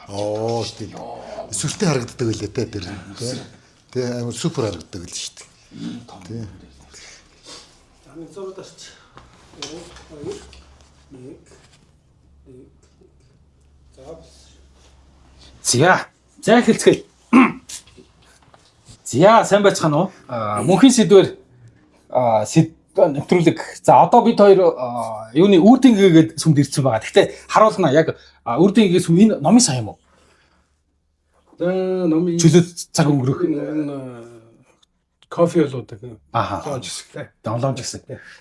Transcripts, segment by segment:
Оо тийм. Сүртэй харагддаг үлээ те тэр. Тэ амар супер харагддаг л шүү дээ. Тий. За нэг зураг дарч. 3 2 1 1. За бас. За. За эхэлцгээе. За сайн байцгаана уу? Мөнхийн сэдвэр нэвтрүүлэг. За одоо бид хоёр юуны үрдингээгээд сүмд ирсэн байгаа. Гэхдээ харуулна яг үрдингээгийн сүм энэ номын сан юм уу? За номын Чөлөө цаг өнгөрөх. энэ кофе болоодаг. Аха. Лонж хэсэгтэй. Долоомж гэсэн.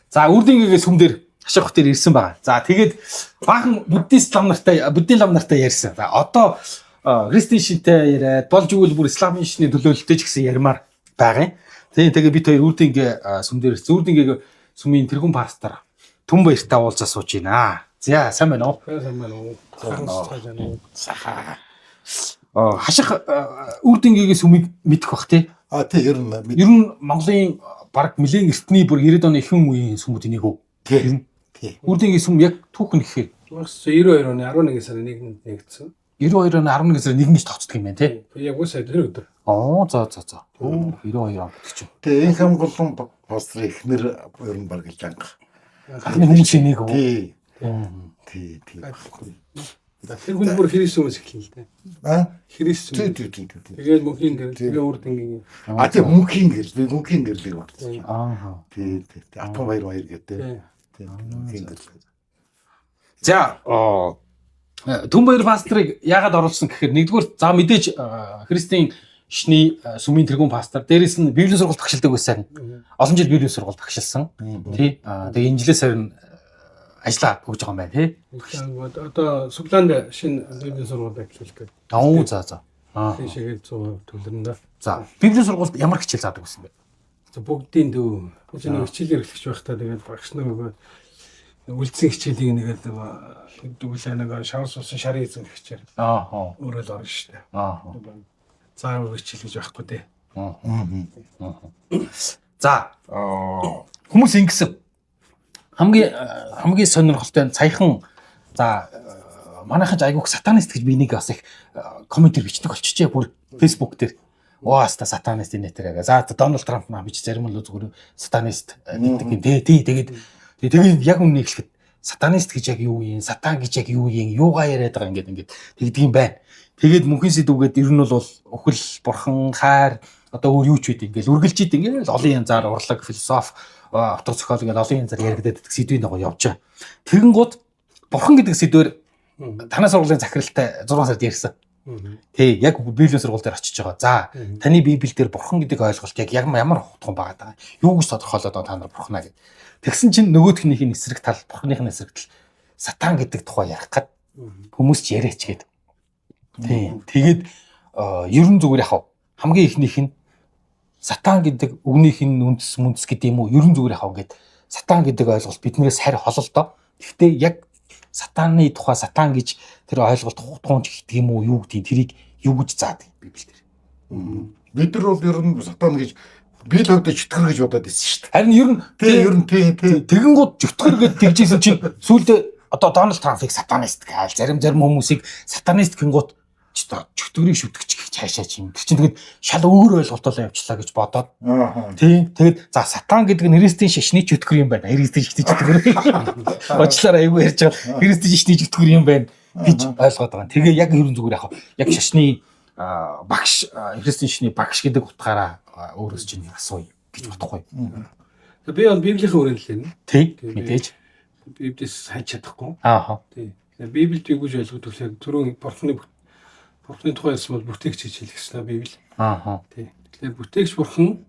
За үрдингээгийн сүм дээр хашиг хотоор ирсэн байгаа. За тэгээд баахан буддист лам нартай буддийн лам нартай ярьсан. За одоо христийн шинтэй яриад болж өгвөл бүр исламын шиний төлөөлөлтөй ч гэсэн ярмаар байгаа юм. Тийм тэгээд бид хоёр үрдингээ сүм дээр ирсэн. Үрдингээ сүмийн тэргүүн пастор Түн баяртай уулзаа сууж байна. За сайн байна уу? Сайн байна уу? Сайн байна уу? Сахаа. Хаших үрдингээгийн сүмийг мэдэх бах тий. А тий ер нь Ер нь Монголын баг нэлээд эртний бүр 90-ад оны ихэнх үеийн сүмүүд энийг үү? тий. Тий. Үрдингийн сүм яг түүхэн гэхээр 1992 оны 11 сарын 1-нд нэгдсэн. 92 оны 11 сарын 1-нд тооцдог юм байна тий. Яг үгүй сая тэр өдөр. Оо за за за. Өө 92 он гэдэг чинь. Тий энэ хамголон пастор ихнэр ер нь баг л жанга. Анхны хүмүүсийн нэг үү? Тий. Тий тий. Тэр хүн бүр христэн хүмүүс эхэлнэ л дээ. А Христэн. тий тий тий тий. Тэгээд мөнхийн гэрэл, тэгээ үрдингийн. А тий мөнхийн гэрэл би мөнхийн гэрлийг бодсон. Аа. Тий тий. Атан баяр баяр гэдэг. Тий. Тий мөнхийн гэрэл. За Түн баяр пасторыг яагаад оруулсан гэхээр нэгдүгээр за мэдээж христийн шний сүмийн тэргүүн пастор дээрэс нь библийн сургалт багшилдаг байсан. Олон жил библийн сургалт багшилсан. Тий. Тэгээ энэ жилээс харин ажиллаа өгж байгаа юм байна тий. Одоо Суглаанд шинэ библийн сургууль эхлүүлэх гээд. Оо за за. Аа. Тийшээ 100% төвлөрнө да. За библийн сургуульд ямар хичээл заадаг байсан бэ? За бүгдийн төв. Би ч нэг хичээл эрхлэгч байхдаа тэгээд багш нар нөгөө үлдсэн хичээлийг нэгээл дүүлээ нэг шавар суусан шарын эзэн хичээл Аа. өөрөө л орно шүү дээ. Аа. Заавал хичээл гэж байхгүй дээ. За хүмүүс ингэсэн хамгийн хамгийн сонирхолтой нь саяхан за манайхан ч айгүйх сатанист гэж би нэг бас их комментэр бичдэг болчихжээ бүр Facebook дээр. Оо хаста сатанист энэ тэр. За Дональд Трамп маа бич зарим нь л зүгээр сатанист гэдэг юм. Тий, тий тэгээд тэгээд яг үннийг хэлэхэд сатанист гэж яг юу юм? Сатан гэж яг юу юм? Юугаа яриад байгаа ингээд ингээд тэгдэг юм байна. Тэгээд мөнхийн сэдвүүгээд ер нь бол өхөл, бурхан, хайр одоо өөр юу ч үгүй ингээл үргэлж ид ингээл олон янзаар урлаг, философи, утга зохиол ингээл олон янзаар яригадаад байдаг сэдвийн дагуу явж байгаа. Тэгэн гут бурхан гэдэг сэдвээр танай сургуулийн захиралтай 6 сард ярьсан. Тий, яг библийн сургууль дээр очиж байгаа. За, таны библи дээр бурхан гэдэг ойлголт яг ямар утга байгаа даа. Юу гэж тодорхойлоод байгаа та нар бурхнаа гэд. Тэгсэн чинь нөгөөтхнийх нь эсрэг тал, бурхных нь эсрэг тал сатан гэдэг тухай ярих гад хүмүүс ч яриач гээд. Тий. Тэгээд ер нь зүгээр яхав. Хамгийн ихнийх нь сатан гэдэг үгнийх нь үндэс мүндэс гэдэг юм уу? Ер нь зүгээр яхав ингээд сатан гэдэг ойлголт биднээс харь холол доо. Гэхдээ яг сатаны тухай сатан гэж тэр ойлголт хутгуунч гэдэг юм уу? Юу гэдгийг тэрийг юу гэж заадаг Библи дээр. Бид нар бол ер нь сатан гэж би л хувьд чөтгөр гэж бодоод ирсэн шүү дээ. Харин ер нь Тий ер нь тий тий. Тэгэн гут чөтгөр гэж тэгжсэн чинь сүүлдээ одоо Дональд Трампыг сатанист гаал зарим зарим хүмүүсийг сатанист гингут чөтгөрийг шүтгэж гэх цаашаа чинь. Тэр чинь тэгэд шал өөр ойлголтолоо явчлаа гэж бодоод Аа. тий тэгэд за сатан гэдэг нь христийн шашны чөтгөр юм байна. Христийн шашны чөтгөр. Уучлаарай айгүй ярьж байгаа. Христийн шашны чөтгөр юм байна гэж ойлгоод байгаа. Тэгээ яг ерөн зүгээр яг яг шашны багш христийн шашны багш гэдэг утгаараа өөрөөс чинь асууя гэж бодохгүй. Би бол библийн өрөөнд л байна. Тий мэдээж. Библиэс хайж чадахгүй. Аа. Тий. Тэгэхээр Библиэд юу гэж ойлгох вэ? Түрүүн бурхны бурхны тухай ярьсан бол бүтээгч гэж хэлэх ёстой Библи. Аа. Тий. Тэгэхээр бүтээгч бурхан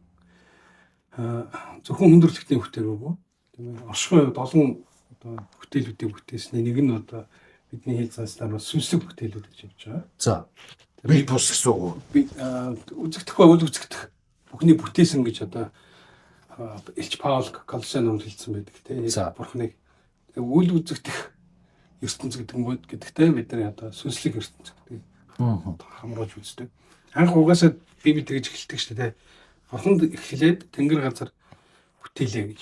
зөвхөн хүндрэлтийн бүтээгөөгүй. Тийм ээ. Оршихуй хувьд олон одоо бүтээлүүдийг бүтээсний нэг нь одоо бидний хэл занслаар бол сүнслэг бүтээлүүд гэж явж байгаа. За. Би бус гэсэн үг. Би үзэгдэх ба үл үзэгдэх бүхний бүтээсэн гэж одоо Элч Паул Колоссе номд хэлсэн байдаг те. За. Бурхныг үл үзэгдэх ертөнц гэдэг нь гэдэгтэй бидний одоо сүнслэг ертөнц гэдэг хамруулж үздэг. Анх угаасаа Библи тэгж эхэлдэг шүү дээ. Бурханд эхлээд тэнгэр газар бүтээлээ гэж.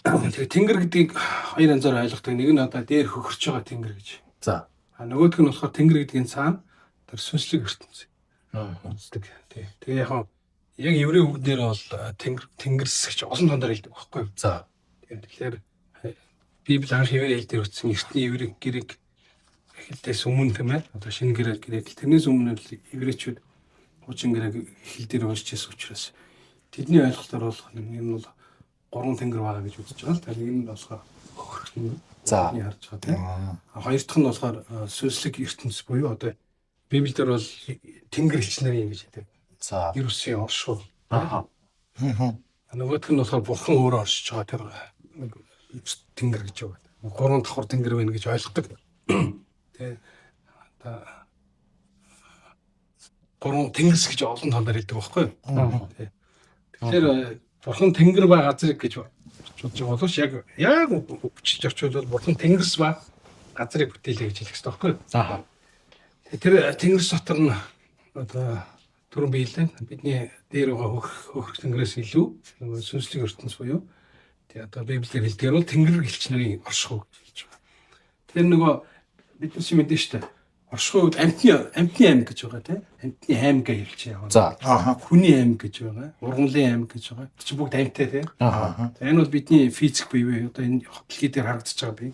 Тэгээ тэнгэр гэдгийг хоёр янзаар ойлгодог. Нэг нь одоо дээр хөхөрч байгаа тэнгэр гэж. За. А нөгөөх нь болохоор тэнгэр гэдгийн цаана тэр сүнслэг ертөнц үздэг. Тий. Тэгээ яг нь яг еврей үг дээр бол тэнгэр тэнгэрс гэж олон тондор хэлдэг байхгүй юу? За. Тэгэхээр Библи анх еврей хэл дээр үтсэн эртний еврей грек хэлдээс өмнө тийм ээ. Одоо шинэ грек грек тэрнээс өмнө л еврейчүүд хуучин грек хэл дээр уншиж байсан учраас тэдний ойлголтоор бол энэ бол гурван тэнгэр байгаа гэж үзэж байгаа л та нэг нь болохоор хөхөрөх тэнгэр. За. Бидний харж байгаа тийм. Хоёр дахь нь болохоор сүнслэг ертөнц буюу одоо Библиэлд бол тэнгэр элч нарын гэж хэлдэг. За. Ер үсгийн оршуу. Аа. Нөгөөх нь болохоор бурхан өөрөө оршиж байгаа тэр нэг тэнгэр гэж байгаа. Гурван давхар тэнгэр байна гэж ойлгодог. Тэ одоо гурван тэнгэрс гэж олон тондор хэлдэг байхгүй юу? Тэ. Тэгэхээр бурхан тэнгэр ба газрыг гэж бодож байгаа боловч яг яг хүчилж орчуулбал бурхан тэнгэрс ба газрыг бүтээлээ гэж хэлэх хэрэгтэй байхгүй юу? Аа. Тэр тэнгэрс дотор нь одоо түрүүн биелээ бидний дээр байгаа хөхөрөх тэнгэрээс илүү нөгөө сүнслэг ертөнц буюу тий одоо Библиэр хэлдгээр бол тэнгэр элч нарын оршихуй гэж хэлж байгаа. Тэр нөгөө бид нар чинь мэдэн штэ. Оршихуй үед амьтны аймаг гэж байгаа тий. Амьтны аймаг гэж хэлж байгаа. За. Аа. Хүний аймаг гэж байгаа. Ургамлын аймаг гэж байгаа. Тэр чинь бүгд амьтай тий. Аа. Энэ бол бидний физик буюу одоо энэ дэлхий дээр харагдаж байгаа бий.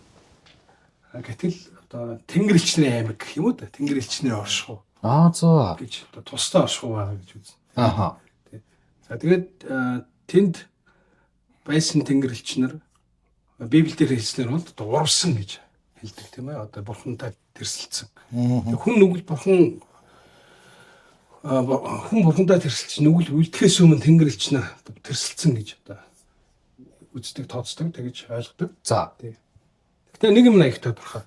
Гэтэл одоо тэнгэр элч нарын аймаг гэх юм уу да. Тэнгэр элч нарын оршихуй Аа за. гэж одоо тусдаа оршихуй байгаа гэж үзнэ. Аа. За тэгээд тэнд байсан тэнгэр элч нар Библиэлд хэлснээр бол одоо урвсан гэж хэлдэг тийм ээ. Одоо бурхантай тэрсэлцэн. Хүн нүгэл бурхан хүн бурхантай тэрсэлж нүгэл үлдэхээс өмнө тэнгэр элч нар тэрсэлцэн гэж одоо үздэг, тооцдог, тэгж ойлгодог. За. Гэтэ нэг юм их тодорхой.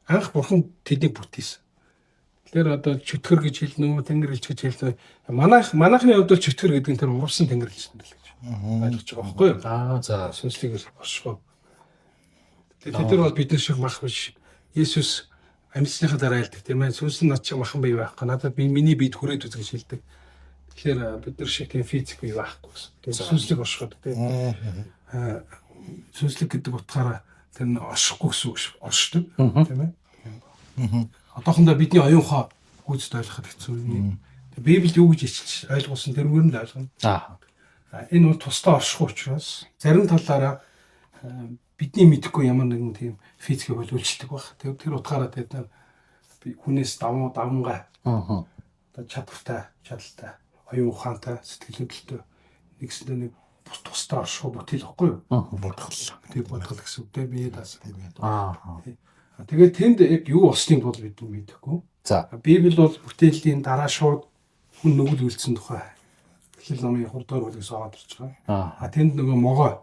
Анх бурхан тэднийг бүтээсэн. Тэгэхээр одоо чөтгөр гэж хэлнэ үү, тэнгэр элч гэж хэлнэ үү? Манайхны хувьд бол чөтгөр гэдэг нь тэр урвсан тэнгэр элч нар л гэж ойлгож байгаа байхгүй юу? Аа за. Сүнслэг оршихуй. Тэгээд тэд нар бол бид нар шиг мах биш. Есүс амьсныхаа дараа хэлдэг тийм ээ. Сүнс нь над шиг махан бие байхгүй. Надад би миний биед хүрээд үз гэж хэлдэг. Тэгэхээр бид нар шиг тийм физик бие байхгүй гэсэн. Тэгээд сүнслэг оршихуй тийм. Сүнслэг гэдэг утгаараа тэр нь оршихгүй гэсэн үг шүү. Оршдог тийм ээ. Одоохондоо бидний оюун ухаан гүйцэд ойлгоход хэцүү юм. Библиэд юу гэж ичилж ойлгуулсан тэрүүгээр нь л ойлгоно. Аа. Энэ бол тусдаа оршихгүй учраас зарим талаараа бидний мэдэхгүй ямар нэгэн тийм физикийг бол үйлчлдэг байх. Тэр утгаараа тэд нар хүнээс давмгай Аа. одоо чадвартай, чадaltaй, оюун ухаантай, сэтгэл хөдлөлтөй нэгсэндээ нэг тусдаа оршихгүй бүтээл ихгүй юу? Бодгол. Тэр бодгол гэсэн үг те бие даасан. Тийм ээ. Аа. Тэгээд тэнд яг юу болсныг бол бид мэдэхгүй. За. Библи бол бүтээлийн дараа шууд хүн нүгэл үлдсэн тухай Эхлэл номын 3 дугаар бүлгээс аваад ирж байгаа. Аа. А тэнд нөгөө могоо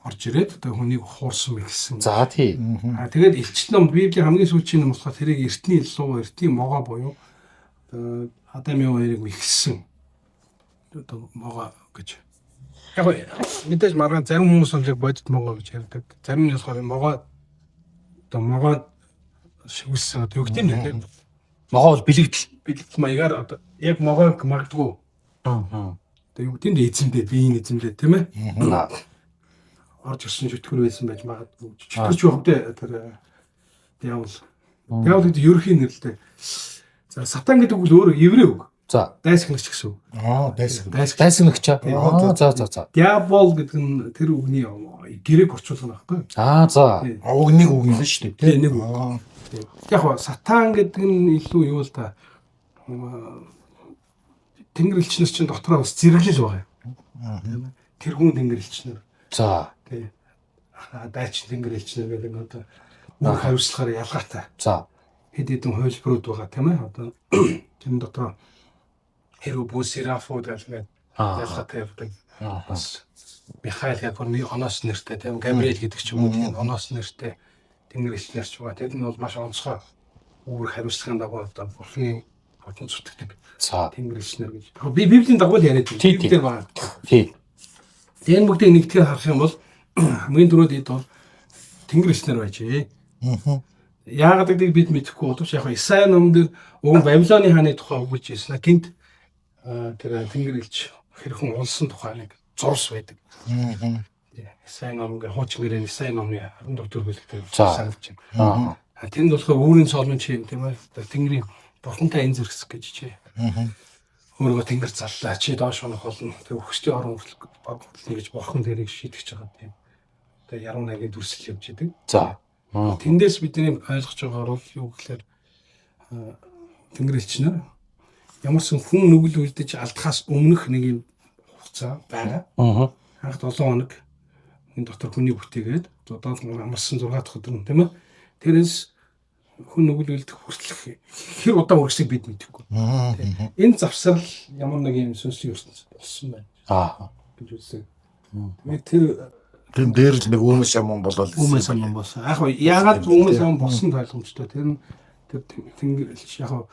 орж ирээд одоо хүнийг хуурсан мэгсэн. За тий. А тэгээд элч ном Библийн хамгийн сүүлийн ном болохоор тэрийг эртний луу, эртний могоо буюу одоо Адам Ев хоёрыг мэхэлсэн одоо могоо гэж. Яг мэдээж маргаан зарим хүмүүс бол яг бодит могоо гэж ярьдаг. Зарим нь болохоор могоо одоо могоо шигүүлсэн одоо юу гэдэг юм бэ? Могоо бол бэлэгдэл. Бэлэгдэл маягаар одоо яг могоог магадгүй Аа. одоо юу гэдэг нь эзэмдээ биеийн эзэмдээ тийм ээ. Аа. Орж ирсэн чөтгөр байсан байж магадгүй. Чөтгөрч явах дээ тэр диавол. Диавол гэдэг ерөнхий нэр л дээ. За сатан гэдэг үг л өөрөө еврей үг. За. Дайсагнагч гэсэн үг. Аа, дайсагнагч. Дайсагнагч. Дайсагнагч. Аа за за за. Диавол гэдэг нь тэр үгний грек орчуулга байхгүй юу? Аа за. Тий. А уг нэг үг юм л шүү дээ. Тий, нэг үг. Аа. Яг гоо сатан гэдэг нь илүү юу л да. Тэнгэр элчнэр чинь дотроо бас зэрэглэл байгаа юм. Тийм ээ. Тэрхүүн тэнгэр элчнэр. За. Тий. Дайчин тэнгэр элчнэр гэдэг нь одоо үр хариуцлагаар ялгаатай. За. Хэд хэдэн хувилбарууд байгаа тийм ээ. Одоо тэр дотроо хэрүү серафууд гэлгээд Аа. ялгаатай явдаг. Аа. Бас Михаил гэдэг хүний оноос нэртэй тийм Габриэл гэдэг ч юм уу тийм оноос нэртэй тэнгэр элчнэр ч байгаа. Тэр нь бол маш онцгой үүрэг хариуцлагын дагуу одоо бурхны бодон зүтгэдэг За. тэнгэр элчнэр гэж. Яг би Библийн дагуу л яриад байна. Тий, тий. Библиэр байгаа. Тий. Энэ бүгдийг нэгтгэхэд харах юм бол хамгийн түрүүнд эд бол Тэнгэр элчнэр байжээ. Яагаад гэдгийг бид мэдэхгүй боловч яг Исая номон дээр уг нь Вавилоны хааны тухай өгүүлж ирсэн. Гинт тэр Тэнгэр элч хэрхэн унсан тухай нэг зурс байдаг. Исая ном гэ хуучин гэрээ Исая номны 14 дэх бүлэгтэр санагдаж байна. Тэнд болохоор үүрийн цоолон чи тийм ээ Тэнгэрийн бурхантай энэ зэрэгсэх гэж чи. Өөрийгөө тэнгэр заллаа чи доош унах болно. Тэр үхсдийн орон хүртэл баг хүртэл гэж бурхан тэрийг шийтгэж байгаа тийм. Одоо яруу найргийн дүрсэл явж идэг. За. Тэндээс бидний ойлгож байгаагаар бол юу гэхээр Тэнгэр элчнэр ямарсан хүн нүгэл үлдэж алдахаас өмнөх нэг юм хугацаа байгаа. Анх 7 хоног энэ дотор хүний бүтээгээд 7 амарсан 6 дахь өдөр нь тийм ээ. Тэрээс хүн нүгэл үлдэх хүртэлх хэр удаан үргэсийг бид мэдэхгүй. Энэ завсрал ямар нэг юм сүнслэг ертөнцид болсон байна гэж үздэг. Тэгээд тэр Тэр дээр л нэг үүмэн шаман болол үүмэн саман болсон. Яг яагаад үүмэн саман болсон ойлгомжтой. Тэр нь тэр тэнгэр элч яг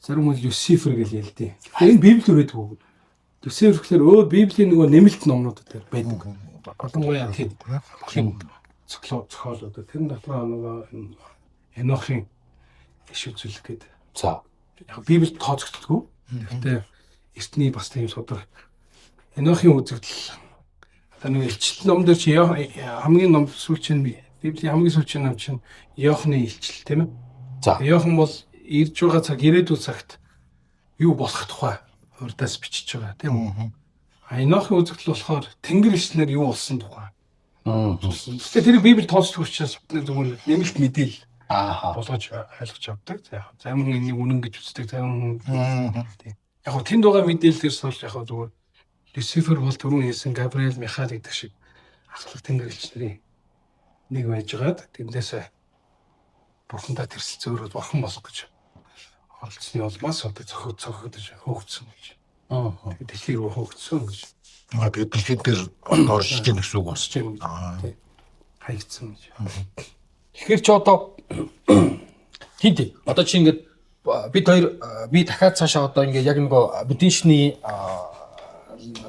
зарим хүн Люцифер гэж ярьдیں۔ Тэгэхээр энэ Библиэр байдаг үг. Люцифер гэхээр өөр Библийн нөгөө нэмэлт номнууд дээр байдаг. Болонгоёа тийм зохиол одоо тэр дотор нөгөө Энохын иш үзүүлэх гэдэг. За. Яг Библиэд тооцогддоггүй. Гэхдээ эртний бас тийм судар Энохын үзэгдэл одоо нэг илчлэл ном дээр чи хамгийн ном сүүлчин Библийн хамгийн сүүлчийн ном чинь Иохны илчлэл тийм ээ. За. Иохан бол ирж байгаа цаг ирээдүйн цагт юу болох тухай урдаас бичиж байгаа тийм үү. А Энохын үзэгдэл болохоор Тэнгэр элчнэр юу болсон тухай. Тэгэхээр тэрийг Библи тооцдог учраас бид зүгээр нэмэлт мэдээлэл болгож ойлгож авдаг. За яг зарим хүн энийг үнэн гэж үздэг, зарим хүн тийм. Яг гоо тэнд байгаа мэдээлэл дээрс бол яг зүгээр Люцифер бол түрүүн хэлсэн Габриэл, Михаил гэдэг шиг ахлах тэнгэр элч нарын нэг байжгаад тэндээс бурхандаа тэрсэлцөөрөө бурхан болох гэж оролцсны улмаас одоо цохигдож хөөгдсөн гэж. Тэгээд дэлхий рүү хөөгдсөн гэж. Тэгээд дэлхий дээр оршиж гин гэсэн үг босч юм гэж. Тийм. Хаягдсан гэж. Тэгэхээр чи одоо тийм одоо чи ингээд бид хоёр би дахиад цаашаа одоо ингээд яг нөгөө буддизмын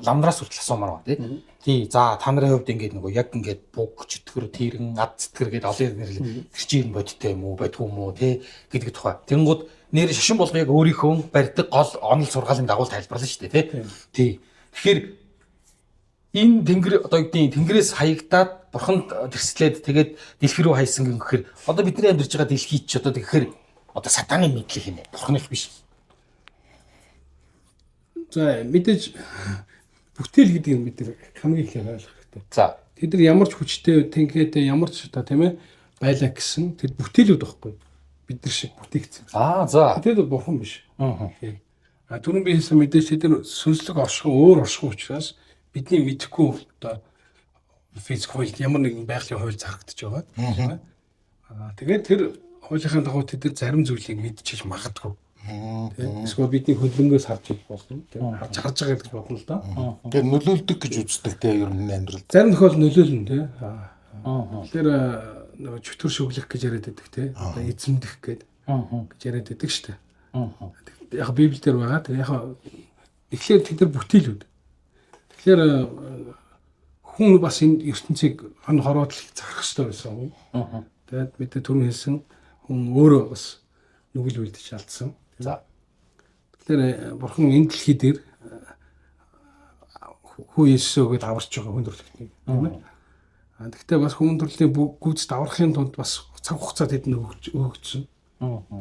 ламдраас хүртэл асуумаар байна тий. Тий. За та нарын хувьд ингээд нөгөө яг ингээд буг чөтгөр тэрэн ад цэтгэр гэдэг олон нэрлэл тэр чинь бодиттой юм уу бодгүй юм уу тий гэдэг тухай. Тэнгууд нэр шашин болго яг өөрийнхөө барьдаг гол онол сургаалын дагуу тайлбарлана шүү дээ тий. Тий. Тэгэхээр энэ тэнгэр одоо юу гэдэг тэнгэрээс хаягдаад бурханд тэрслээд тэгээд дэлхий рүү хайсан гэхээр одоо бидний амьдарч байгаа дэлхий ч одоо тэгэхээр одоо сатаны мэдлэг хийнэ. Бурханых биш. За мэдээж бүтээл гэдэг нь бид нар хамгийн ихээр ойлгох хэрэгтэй. За Тэд нар ямар ч хүчтэй тэнхээтэй ямар ч одоо тийм ээ байлаа гэсэн тэр бүтээлүүд байхгүй. Бид нар шиг бүтээгдсэн. Аа за. Бүтээл бол бурхан биш. А түрүүн би хэлсэн мэдээж тэд нар сүнслэг оршихуй өөр оршихуй учраас бидний мэдэхгүй одоо физик хууль ямар нэгэн байгалийн хууль зарагдаж байгаа. Тийм ээ. Аа тэгээд тэр хуулийнхаа дагуу тэд нар зарим зүйлийг мэдчихэж магадгүй. Эсвэл бидний хөлбөнгөөс харж болно. Тийм харж харж байгаа гэж бодно л доо. Тэгээд нөлөөлдөг гэж үздэг те ер нь амьдралд. Зарим тохиолдолд нөлөөлнө тий. Тэгэхээр нөгөө чөтгөр шүглэх гэж яриад байдаг тий. Одоо эзэмдэх гээд гэж яриад байдаг шүү дээ. Яг Библиэлд байгаа. Тэгээ яг тэгэхээр тэд нар бүтээлүүд. Тэгэхээр хүн бас энэ ертөнцийг он хороодлыг зарах хэрэгтэй байсан. Тэгээд бид түрүүн хэлсэн хүн өөрөө бас нүгэл үлдэж алдсан. За. Тэгэхээр бурхан энэ дэлхий дээр хүү Есүсээ өгөөд аварч байгаа хүн төрөлхтнийг тийм ээ. А тэгвэл бас хүн төрөлхтний гүйцэд аврахын тулд бас цаг хугацаа тэдэнд өгөгдсөн.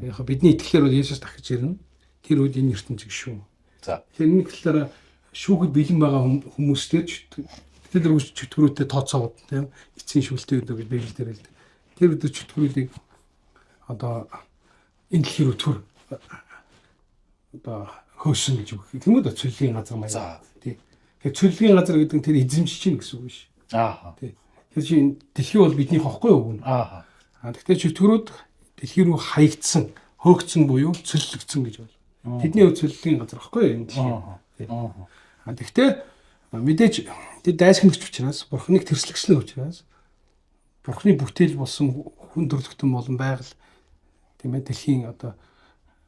Яг бидний итгэлээр бол Есүс дахиж ирнэ. Тэр үед энэ ертөнцийг шүүн. За. Тэгэхээр энэ талаараа шүүхэд бэлэн байгаа хүмүүстэй тэд нар чөтгөрүүтэй тооцоо тийм эцсийн шүүлтээ өгдөг гэж Библиэлд хэлдэг. Тэр өдөр чөтгөрүүдийг одоо энэ дэлхий рүү төр одоо хөөсөн гэж үг. Тэнгүүд цөллийн газар маяг. Тий. Тэгэхээр цөллийн газар гэдэг нь тэр эзэмшиж чинь гэсэн үг биш. Аа. Тий. Тэр чинь дэлхий бол бидний хохгүй юу гэнэ. Аа. А тэгэхээр чөтгөрүүд дэлхий рүү хаягдсан, хөөгдсөн буюу цөллөгдсөн гэж байна. Тэдний хувьд цөллийн газар хохгүй юу энэ дэлхий. А тэгвэл мэдээж тэд дайсагнагч учраас бурхныг тэрслэгсэн учраас бурхны бүтээл болсон хүн төрлөختөн болон байгаль тийм ээ дэлхийн одоо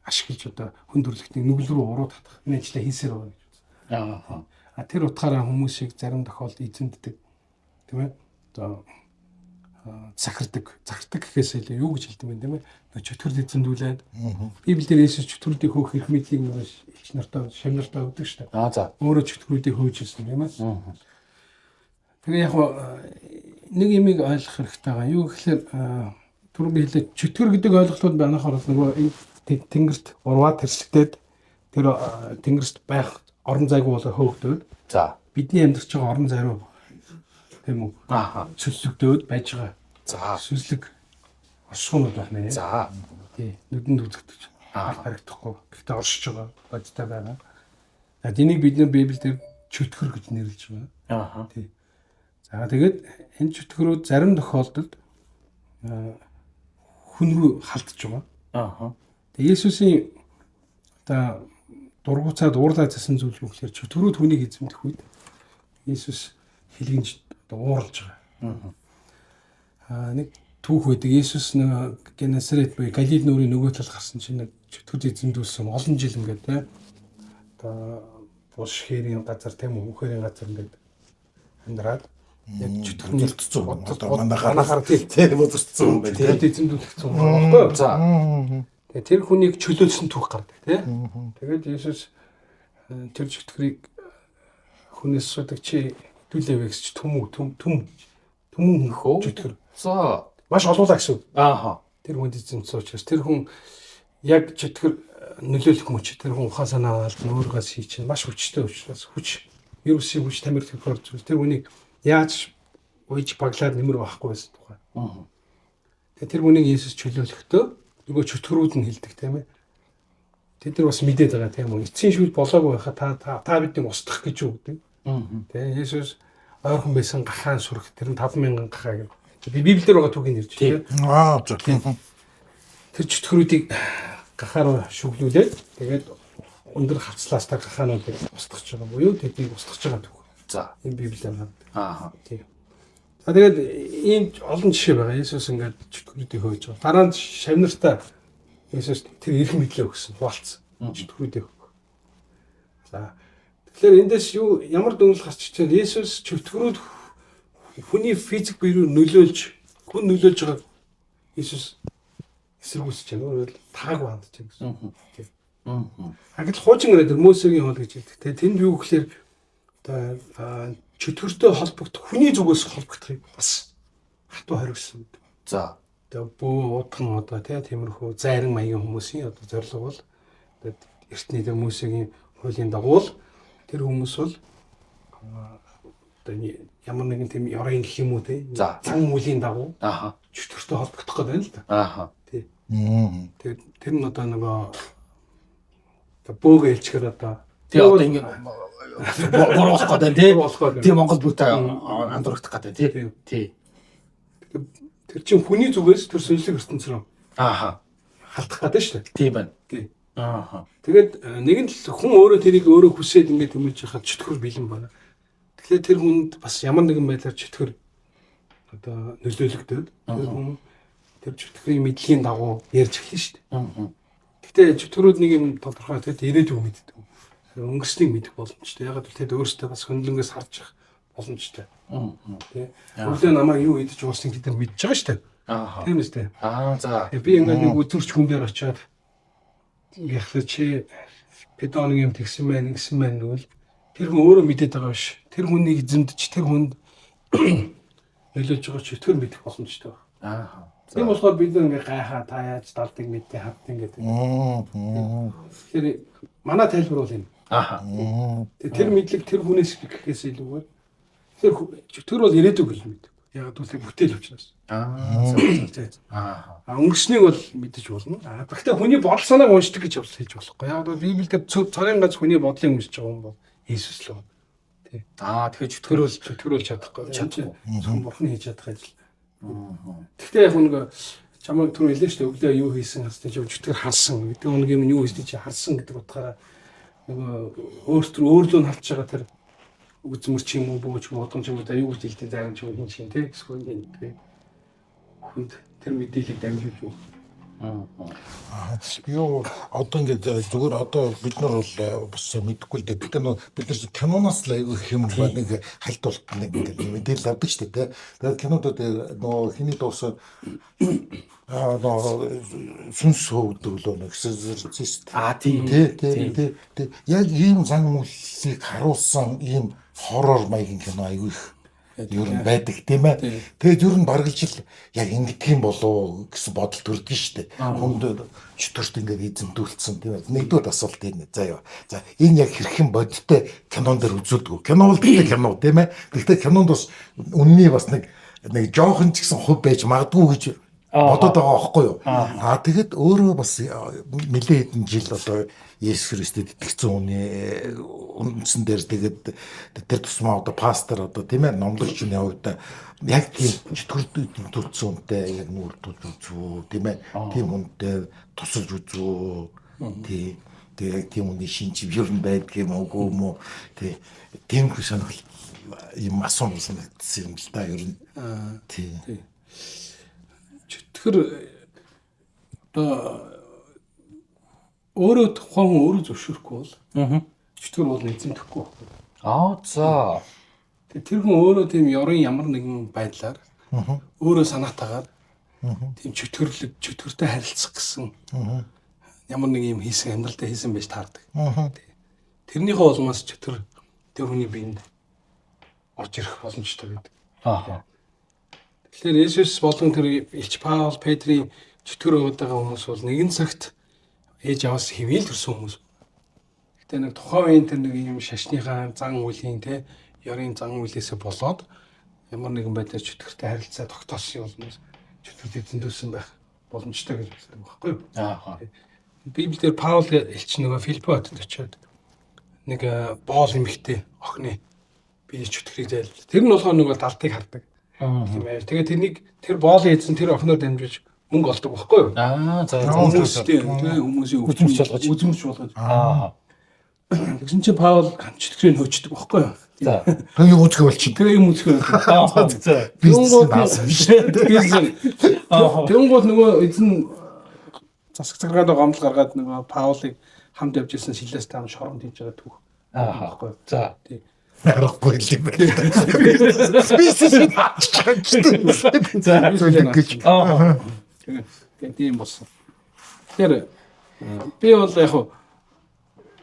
ашиглаж одоо хүн төрлөختнийг нүгэл рүү уруу татах энэ ажлаа хийсээр байгаа гэж үзсэн. Аа. А тэр утгаараа хүмүүсийг зарим тохиолдолд эзэмддэг. Тийм ээ. Одоо захирдаг. Захирдаг гэхээс илүү юу гэж хэлдэг юм бэ, тийм ээ? Чөтгөрд эзэмдүүлээд. Библиэлд Есүс чөтгөрүүдийг хөөх эрх мэдлийг нөгөө элч нартаа, шав нартаа өгдөг шүү дээ. Аа за. Өөрөө чөтгөрүүдийг хөөж ирсэн, тийм ээ. Тэгээ яг нэг юмыг ойлгох хэрэгтэй байгаа. Юу гэхээр түрүү би хэлээ, чөтгөр гэдэг ойлголтууд манайхаар бол нөгөө энэ тэнгэрт урваа тэрслэгдээд тэр тэнгэрт байх орон зайгүй болоо хөөгдөөд За. бидний амьдарч байгаа орон зай руу, тийм үү, Ааха. цөллөгдөөд байж байгаа За. сүнслэг оршихуйнууд байх нэ. За. Тий. Нүдэнд үзэгдэж аль харагдахгүй. Гэхдээ оршиж байгаа бодтой байгаа. За, энийг бид нар Библиэлд чөтгөр гэж нэрлэж байгаа. Ааха. Тий. За, тэгээд энэ чөтгөрүүд зарим тохиолдолд хүн рүү халдж байгаа. Ааха. Тэгээ Есүсийн одоо дургуцаад уурлаа засан зүйл юу гэхээр чөтгөрүүд хүнийг эзэмдэх үед Есүс хэлгэнж одоо ууралж байгаа. Аа, нэг түүх байдаг. Есүс нэг Генесарет буюу Галил нүүрийн нөгөө тал гарсан чинь нэг чөтгөр эзэмдүүлсэн олон жил ингээд те одоо булш хэрийн газар, тийм үү, үхэрийн газар ингээд амьдраад яг чөтгөрний Бузартцсан. Одоо манайхаар тий тий бузартцсан юм байна тий. чөтгөрд эзэмдүүлэгдсэн хүн байгаа байхгүй юу? За. Тэгээ тэр хүнийг чөлөөлсөн түүх гардаг тий. Тэгээд Есүс тэр чөтгөрийг хүнээс асуудаг, чи хэдүүлээ вэ гэж, түм үү, түм түм түмэн Хөө. чөтгөр. За. Маш олуулаа гэсэн үг. Ааха. Тэр хүнд эзэмдсэн учраас тэр хүн яг чөтгөр нөлөөлөх мөч, тэр хүн ухаан санаа алдна, өөрийгөө сийчин маш хүчтэй учраас хүч вирусын хүч тамир төхөр зүйл тэр хүнийг яаж уйж баглаад нэмэр байхгүй байсан тухай. Тэгээ тэр хүнийг Есүс чөлөөлөхдөө нөгөө чөтгөрүүд нь хэлдэг, тийм ээ. Тэд нар бас мэдээд байгаа, тийм үү. Эцсийн шүл болоогүй байхад та та биднийг устгах гэж юу гэдэг. Тэгээ Есүс ойрхон байсан гахаан сүрэх, тэр нь 5000 гахаа гэх. Би Библиэлд байгаа түүхийг нэрж тийм. Аа за. Тэр чөтгөрүүдийг гахаа руу шүглүүлээд тэгээд өндөр хавцлаастай гахаануудыг устгах байгаа буюу тэднийг устгах байгаа түүх. За. Энэ Библиэлд байгаа. Ааха. Тийм. За, тэгээд ийм олон жишээ байгаа. Есүс ингээд чөтгөрүүдийг хөөж байгаа. Дараа нь шавнартаа Есүс тэр эрх мэдлээ өгсөн, хуваалцсан. Чөтгөрүүдийг өгөх. За. Тэгэхээр эндээс юу ямар дүгнэлт гарч ич вэ? Есүс чөтгөрүүд хүний физик бие рүү нөлөөлж, хүн нөлөөлж байгааг Есүс эсэргүүцэж байна. Өөрөөр хэлбэл таагүй хандж байна гэсэн. Тийм. А гэтэл хуучин гэрээ тэр Мосегийн хууль гэж хэлдэг. Тэгээ тэнд юу гэхээр одоо чөтгөртэй холбогдох, хүний зүгээс холбогдохыг бас хатуу хориглосон. За. Тэгээ бөө удган одоо тий тиймэрхүү зайран маягийн хүмүүсийн одоо зорилго бол одоо эртний тэр Мосегийн хуулийн дагуу л тэр хүмүүс бол одоо ямар нэгэн тийм ёрын гэх юм уу тий За. зан үлийн дагуу Ааха. чөтгөртэй холбогдох гэдэг юм л да. Ааха. Тий. Тэгээд тэр нь одоо нөгөө одоо бөөгө хэлчихээр одоо Тий, одоо ингэ буруу болох гэдэг тий. Буруу болох гэдэг. Тий, Монгол бүтээ андуурагдах гэдэг тий. Тий. Тий. Тэр чинь хүний зүгээс тэр сүнслэг ертөнц рүү Ааха. халдах гэдэг шүү дээ. Тийм байна. Тий. Ааха. Тэгээд нэг нь л хүн өөрөө тэрийг өөрөө хүсээд ингээд тэмүүлж яхад чөтгөр бэлэн байна. Тэгэхээр тэр хүнд бас ямар нэгэн байдлаар чөтгөр одоо нөлөөлөгдөөд тэр хүн тэр чөтгөрийн мэдлэгийн дагуу ярьж эхэлнэ шүү дээ. Гэтэ чөтгөрүүд нэг юм тодорхой, тэд ирээдүйг мэддэг. Өнгөрснийг мэдэх боломжтой. Ягаад гэвэл тэд өөрсдөө бас хөндлөнгөөс харж явах боломжтой. Тэ. Өглөө намайг юу идэж уусныг тэд нар мэдж байгаа шүү дээ. Ааха. Тийм үстэй. Аа за. Би ингээд нэг үзүрч хүн дээр очиод яхлаа чи педоног юм тэгсэн байна, ингэсэн байна гэвэл тэр хүн өөрөө мэдээд байгаа биш. Тэр хүнийг эзэмдэж, тэр хүнд нөлөөлж байгаа чөтгөр мэдэх боломжтой байна. Ааха. Тийм болохоор бид нар ингээ гайхаа та яаж далдыг мэдээ хавдیں гэдэг. Тэгэхээр манай тайлбар бол энэ. Ааха. Тэр мэдлэг тэр хүнээс гэхээс илүүгээр тэр чөтгөр бол ирээдүйг л мэддэг. Яг гэвэл бүтээл учраас. Аа. За. Ааха. А өнгөрснийг бол мэдэж болно. А гэхдээ хүний бодол санааг уншдаг гэж бас хэлж болохгүй. Яг бол Библиэлд цорын гац хүний бодлыг уншиж байгаа хүн бол Иесус л байна. Тий. Аа, тэгэхээр чөтгөр бол Чөтгөр бол чадахгүй. Чадахгүй. Зөвхөн Бурхны хийж чадах ажил. Гэхдээ яг нэг чамайг түр хэлээ шүү дээ. Өглөө юу хийсэн хастай чи чөтгөр харсан. Гэдэг нэг юм юу хийсэн чи харсан гэдэг утгаараа нөгөө өөртөө өөрлөө нь харж байгаа тэр үзмэр ч юм уу, бөөч юм уу, удам ч юм уу, за юу гэж хэлдэг зайран ч юм уу, хин чинь тий. Эсвэл ингэ тий. Хүнд тэр мэдээллийг дамжуулж өгөх. Юу одоо ингээд зүгээр одоо бид нар бол бас мэдэхгүй л дээ. Гэтэ нөө бид нар киноноос л айгүй их юм нэг хальт болт нэг ингээд мэдээлэл авдаг шүү дээ. Тэгээд кинодод нөө хиний дуусан нөө сүнс хөвдөг лөө нэг экзорцист. Аа тийм. Тий, тий. Яг ийм зан үйлсийг харуулсан ийм хоррор маягийн кино айгүй их ер нь байдаг тийм ээ. Тэгээд ер нь бараг л жил яг ингэдэг юм болов гэсэн бодол төрдөг шүү дээ. Хүнд чөтгөрт ингээд эзэмдүүлсэн тийм ээ. Нэгдүгээр асуулт энэ. За яа. За энэ яг хэрхэн бодиттой кинон дээр үзүүлдэг. Кино бол тэгтээ кино тийм ээ. Тэгтээ кинонд бас үнний бас нэг жоохон ч гэсэн хувь байж магадгүй гэж бодоод байгаа байхгүй юу? Аа тэгэд өөрөө бас нэлээд хэдэн жил одоо Есүс Христэд итгэсэн хүний үндсэн дээр тэгээд тэр тусмаа одоо пастор одоо тийм ээ номлогч хүний хувьд яг тийм чөтгөрд төрсөн хүнтэй яг нүүр тулж үзүү тийм ээ тийм хүнтэй тусалж үзүү тий тэг яг тийм хүний шинж ер нь байдаг юм уу юм уу тий тийм хүн сонирхол юм асуумал санагдсан юм л да ер нь тий. Чөтгөр одоо өөрөө тухайн хүн өөрөө зөвшөөрөхгүй бол чөтгөр бол эзэмдэхгүй байхгүй. Аа за. Тэр хүн өөрөө тийм ёрын ямар нэгэн байдлаар өөрөө санаатаагаар тийм чөтгөрлөг чөтгөртэй харилцах гэсэн ямар нэг юм хийсэн амьдралдаа хийсэн байж таардаг. Тэрнийхээ улмаас чөтгөр тэр хүний биед орж ирэх боломжтой байдаг. Аа. Тэгэхээр Есүс болон тэр элч Паул, Петрийн чөтгөр өгöd байгаа хүмүүс бол нэгэн цагт ээж аваас хിവэл төрсэн хүмүүс. Гэтэ нэг тухайн үеийн тэр нэг юм шашныхаа зан үйлийн те ёрын зан үйлээсээ болоод ямар нэгэн байдлаар чөтгөртэй харилцаа тогтоосон улмаас чөтгөрт эзэмдүүлсэн байх боломжтой гэж үздэг байхгүй юу? Аа. Библиэлд Паул элч нөгөө Филиппо хотод очиод нэг боол эмэгтэй охины бие чөтгөрийг зайлж. Тэр нь болохоор нөгөө далтыг хардаг. Тийм ээ. Тэгээ тэрнийг тэр боолын эзэн тэр охиноор дамжуулж мөнгө олдог байхгүй юу? Аа за. Хүмүүстэй хүмүүсийн Үзмэрч болгож. Үзмэрч болгож. Аа. Тэгсэн чинь Паул чөтгөрийг хөөчдөг байхгүй юу? За. Тэр юм үзэх болчих. Тэр юм үзэх. Аа за. Бизнес наасан биш. Бизнес. Тэнгуут нөгөө эзэн засаг заргаад гомдол гаргаад нөгөө Паулыг хамт явж исэн Силастай хам шоромд хийж байгаа түүх. Аа. Байхгүй юу? За. Тий. Харахгүй л юм байна. Бизнес шин. За. гэж. Аа. Тэгээ тийм болсон. Тэгэхээр би бол яг хуу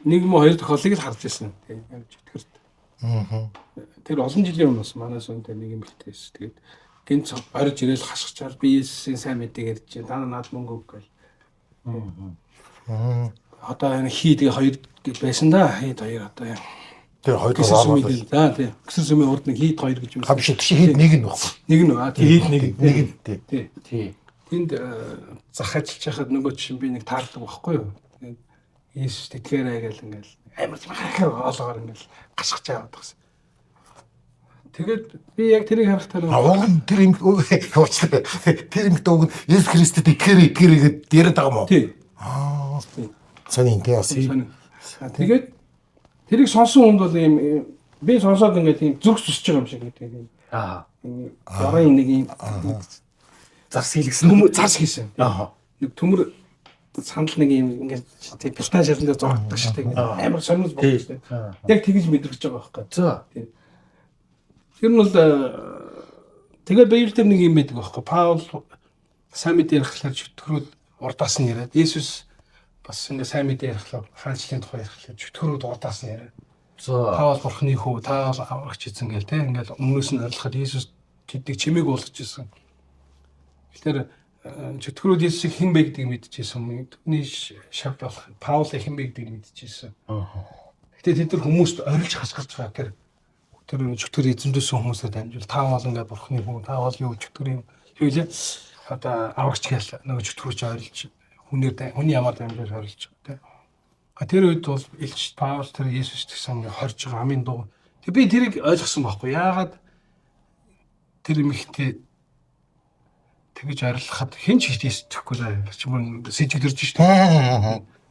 нэг мө хоёр тохиолдлыг л харж ирсэн. Тийм яг чөтгөрт. Тэр олон жилийн өмнө бас манай сүнтэй нэг юм хэлтэй байсан. Тэгээд гинц орж ирээл хашгичаал би Есүсийн сайн мэдээг ярьж чинь та над мөнгө өг гэл. Одоо энэ хий тэгээ хоёр гэж байсан да. Хийд хоёр одоо юм. Тэр хоёр Гэсэр ороод сүмийн за тий. Гэсэр сүмийн урд нэг хийд хоёр гэж юм. хам шиг хийд нэг нь баггүй. Нэг нь аа тий. Хийд нэг. Нэг нь тий. Тий. Тий. Тэнд зах ажиллаж байхад нөгөө чинь би нэг таардаг байхгүй юу? Тэгээд Есүс тэтгэрэй гэл ингээл амар махаар оолоогоор ингээл гашгаж аваад тагсан. Тэгээд би яг тэрийг харахтаа А уг нь тэр юм уучлаарай. Тэр юм уг нь Есүс Христэд итгээрэй итгээрэй гэд яриад байгаа юм уу? тий. Аа. Сонин тий бас. Сонин. Тэгээд тэрийг сонсон хүнд бол ийм би сонсоод ингээд ийм зүрх зүсэж байгаа юм шиг нэг тийм Аа. ёрын нэг ийм Зарс хийлгсэн. төмөр зарс хийсэн. Аа. Нэг төмөр сандал нэг ийм ингээд тийм пилтан шаран дээр зурагддаг шүү дээ. Ингээд амар сонирхол болсон шүү дээ. Яг тэгж мэдрэж байгаа байхгүй. За. Тэр нь бол тэгээд Библиэл дээр нэг юм байдаг байхгүй. Паул сайн мэдээ ярихлаар чөтгөрүүд урдаас нь яриад Есүс бас ингээ сайн мэдээ ярихлаар хаанчлалын тухай ярихлаар чөтгөрүүд урдаас нь яриад За. та бол бурхны хүү, та бол аврагч эзэн гээл те ингээл өмнөөс нь арилгахад Есүс тэднийг чимээг болгож ирсэн. Тэгэхээр чөтгөрүүд Есүсийг хэн бэ гэдгийг мэдчихсэн. Түүний шав болох Паулыг хэн бэ гэдгийг мэдчихсэн. Гэтэ тэд нар хүмүүст орилж хасгарч байгаа тэр тэр чөтгөр эзэмдүүлсэн хүмүүсээр дамжуул та бол ингээд бурхны хүү, та бол юу чөтгөр юм юу лээ одоо аврагч гээл нөгөө чөтгөрч орилж хүнээр хүний ямаар дамжуулж орилж байгаа те. А тэр үед бол элч Паул тэр Есүс гэсэн ингээд хорж байгаа амын дуу. Тэг би тэрийг ойлгосон байхгүй. Яагаад тэр эмэгтэй тэгэж арилгахад хэн ч хийсдэхгүй л чи мөн сэжиг төрж штэ.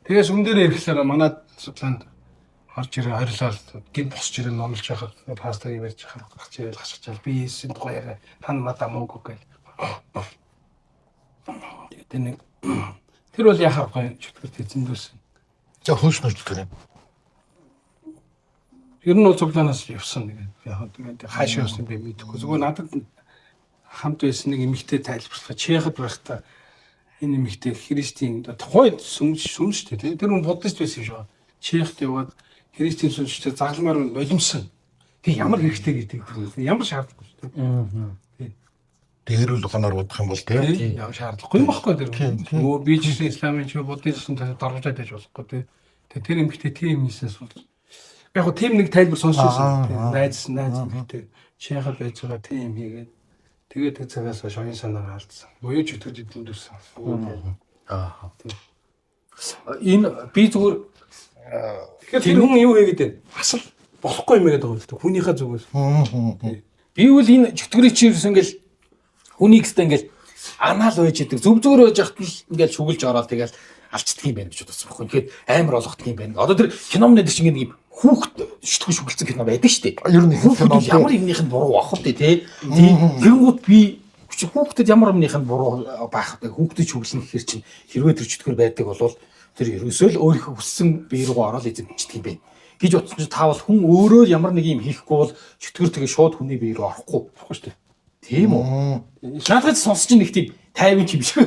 Тэгээс өмнө дээр ирэхлээр манай судлаанд орж ирээ орилол гин босч ирээ номлож байхад пастор юм ярьж байхад гарч ирээл хашгичаал би Есүсийн тухай яриа та надаа мөнгө өг гээл. Тэр нэг тэр бол яхахгүй чөтгөрт эзэмдүүлсэн. За хөөш нөж тэр юм. Ер нь бол цуглаанаас явсан нэг. Яг тэгээд хаашаа явсан би мэдэхгүй. Зүгээр надад хамт байсан нэг эмэгтэй тайлбарлах. Чехад байхдаа энэ эмэгтэй Христийн тухайн сүмж сүмж шүү дээ. Тэр хүн буддист байсан юм шиг байна. Чехд яваад Христийн сүнжтэй загламаар болимсон. Тэг ямар хэрэгтэй гэдэг тэр ямар шаардлагагүй шүү дээ. Дээрүүл ухаанаар бодох юм бол тийм ямар шаардлагагүй юм баггүй тэр. Өө би ч гэсэн исламын ч буддизм дорвжаад байж болохгүй тийм. Тэр эмэгтэй тийм хийсээс бол яг гоо тийм нэг тайлбар сонсч байсан. Найз эмэгтэй Чехад байж байгаа тийм хийгээд тэгээд тэр цагаас хойш оюун санаагаа алдсан. Буюу чөтгөр эзэмдүүлсэн. Аа. Энэ би зүгээр тэгэхээр тэр хүн юу хийгээд байна? Бас л болохгүй юм яриад байгаа юм л да. Хүнийхээ зүгээс. Би бол энэ чөтгөрийг чи ерөөс ингээл хүнийг өстө ингээл анаал байж идэг. Зүг зүгээр байж хат л ингээл шүгэлж ороод тэгэл алчдаг юм байна гэж бодсон байхгүй. Тэгэхээр амар болгодог юм байна. Одоо тэр киномны дээр чинь ингээд хүүхд шүтгэн шүгэлцэн кино байдаг шүү дээ. Ер нь их кино ямар юмных нь буруу ах вэ те. Тэгэнгүүт би хүүхдэд ямар юмных нь буруу байх вэ? Хүүхдэд шүглэн гэхэр чинь хэрвээ тэр чөтгөр байдаг бол тэр ерөөсөө л өөрийнхөө хүссэн бие рүү ороод эзэмшдэг юм байна гэж бодсон чинь та бол хүн өөрөө ямар нэг юм хийхгүй бол чөтгөр тэгээ шууд хүний бие рүү орохгүй байхгүй шүү дээ. Тийм үү? Наадад сонсож нэг тийм тайван юм шиг.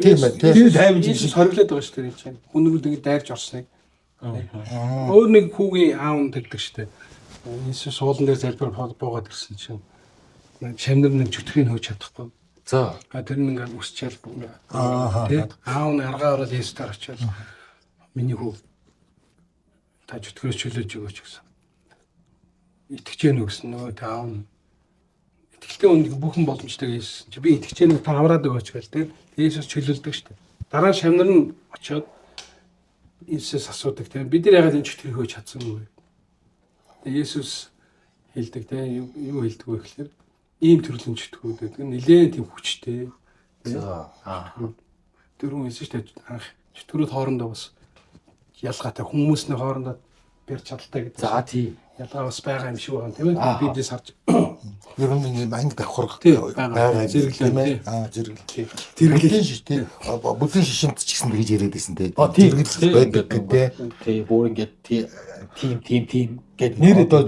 Тийм байна тийм. Тайван юм шиг хориглоод байгаа шүү дээ чинь. Хүн рүү тэгээд дайрч орсныг. Өөр нэг хүүгийн аав нь тэгдэг шүү дээ. Иесус суулан дээр залбир буугаад ирсэн чинь шамнар нэг чөтгөрийг хөөж чадахгүй. За. А тэр нь ингээд үсчээл тий. Аав нь аргаа ороод Иесустай очиад миний хүү та чөтгөрөөс чөлөөж өгөөч гэсэн. Итгэж гэнэ үү гэсэн нөгөө тэ аав нь итгэлтэй хүн бүхэн боломжтой Иесус чи би итгэж гэнэ та авраад өгөөч гэл тий. Иесус чөлөөлдөг шүү дээ. Дараа нь шамнар нь очиод Иесус асуудаг тийм бид нар ягаад энэ чөтгөрийг хөөж чадсангүй вэ? Тэгээ Иесус хэлдэг тийм юу хэлдэг вэ гэхээр ийм төрлийн чөтгөрүүд гэдэг нь нэлээд тийм хүчтэй. За. Тэр хүн хэлсэн шүү дээ анх чөтгөрүүд хоорондоо бас ялгаатай хүмүүсний хоорондоо бэр чадaltaй гэдэг. За тийм. Ялгаа бас байгаа юм шиг байгаа тийм ээ. Библиэс харж. Ер нь энэ анги давхарга байгаа зэрэглэл тийм ээ. Аа зэрэглэл. Тэргэлэн шиш тийм. Бүлгийн шишинт ч гэсэн тэгж яриад байсан тийм. Зэрэглэл байдаг гэдэг. Тийм бүр ингээд тийм тийм тийм гэд нэр одоо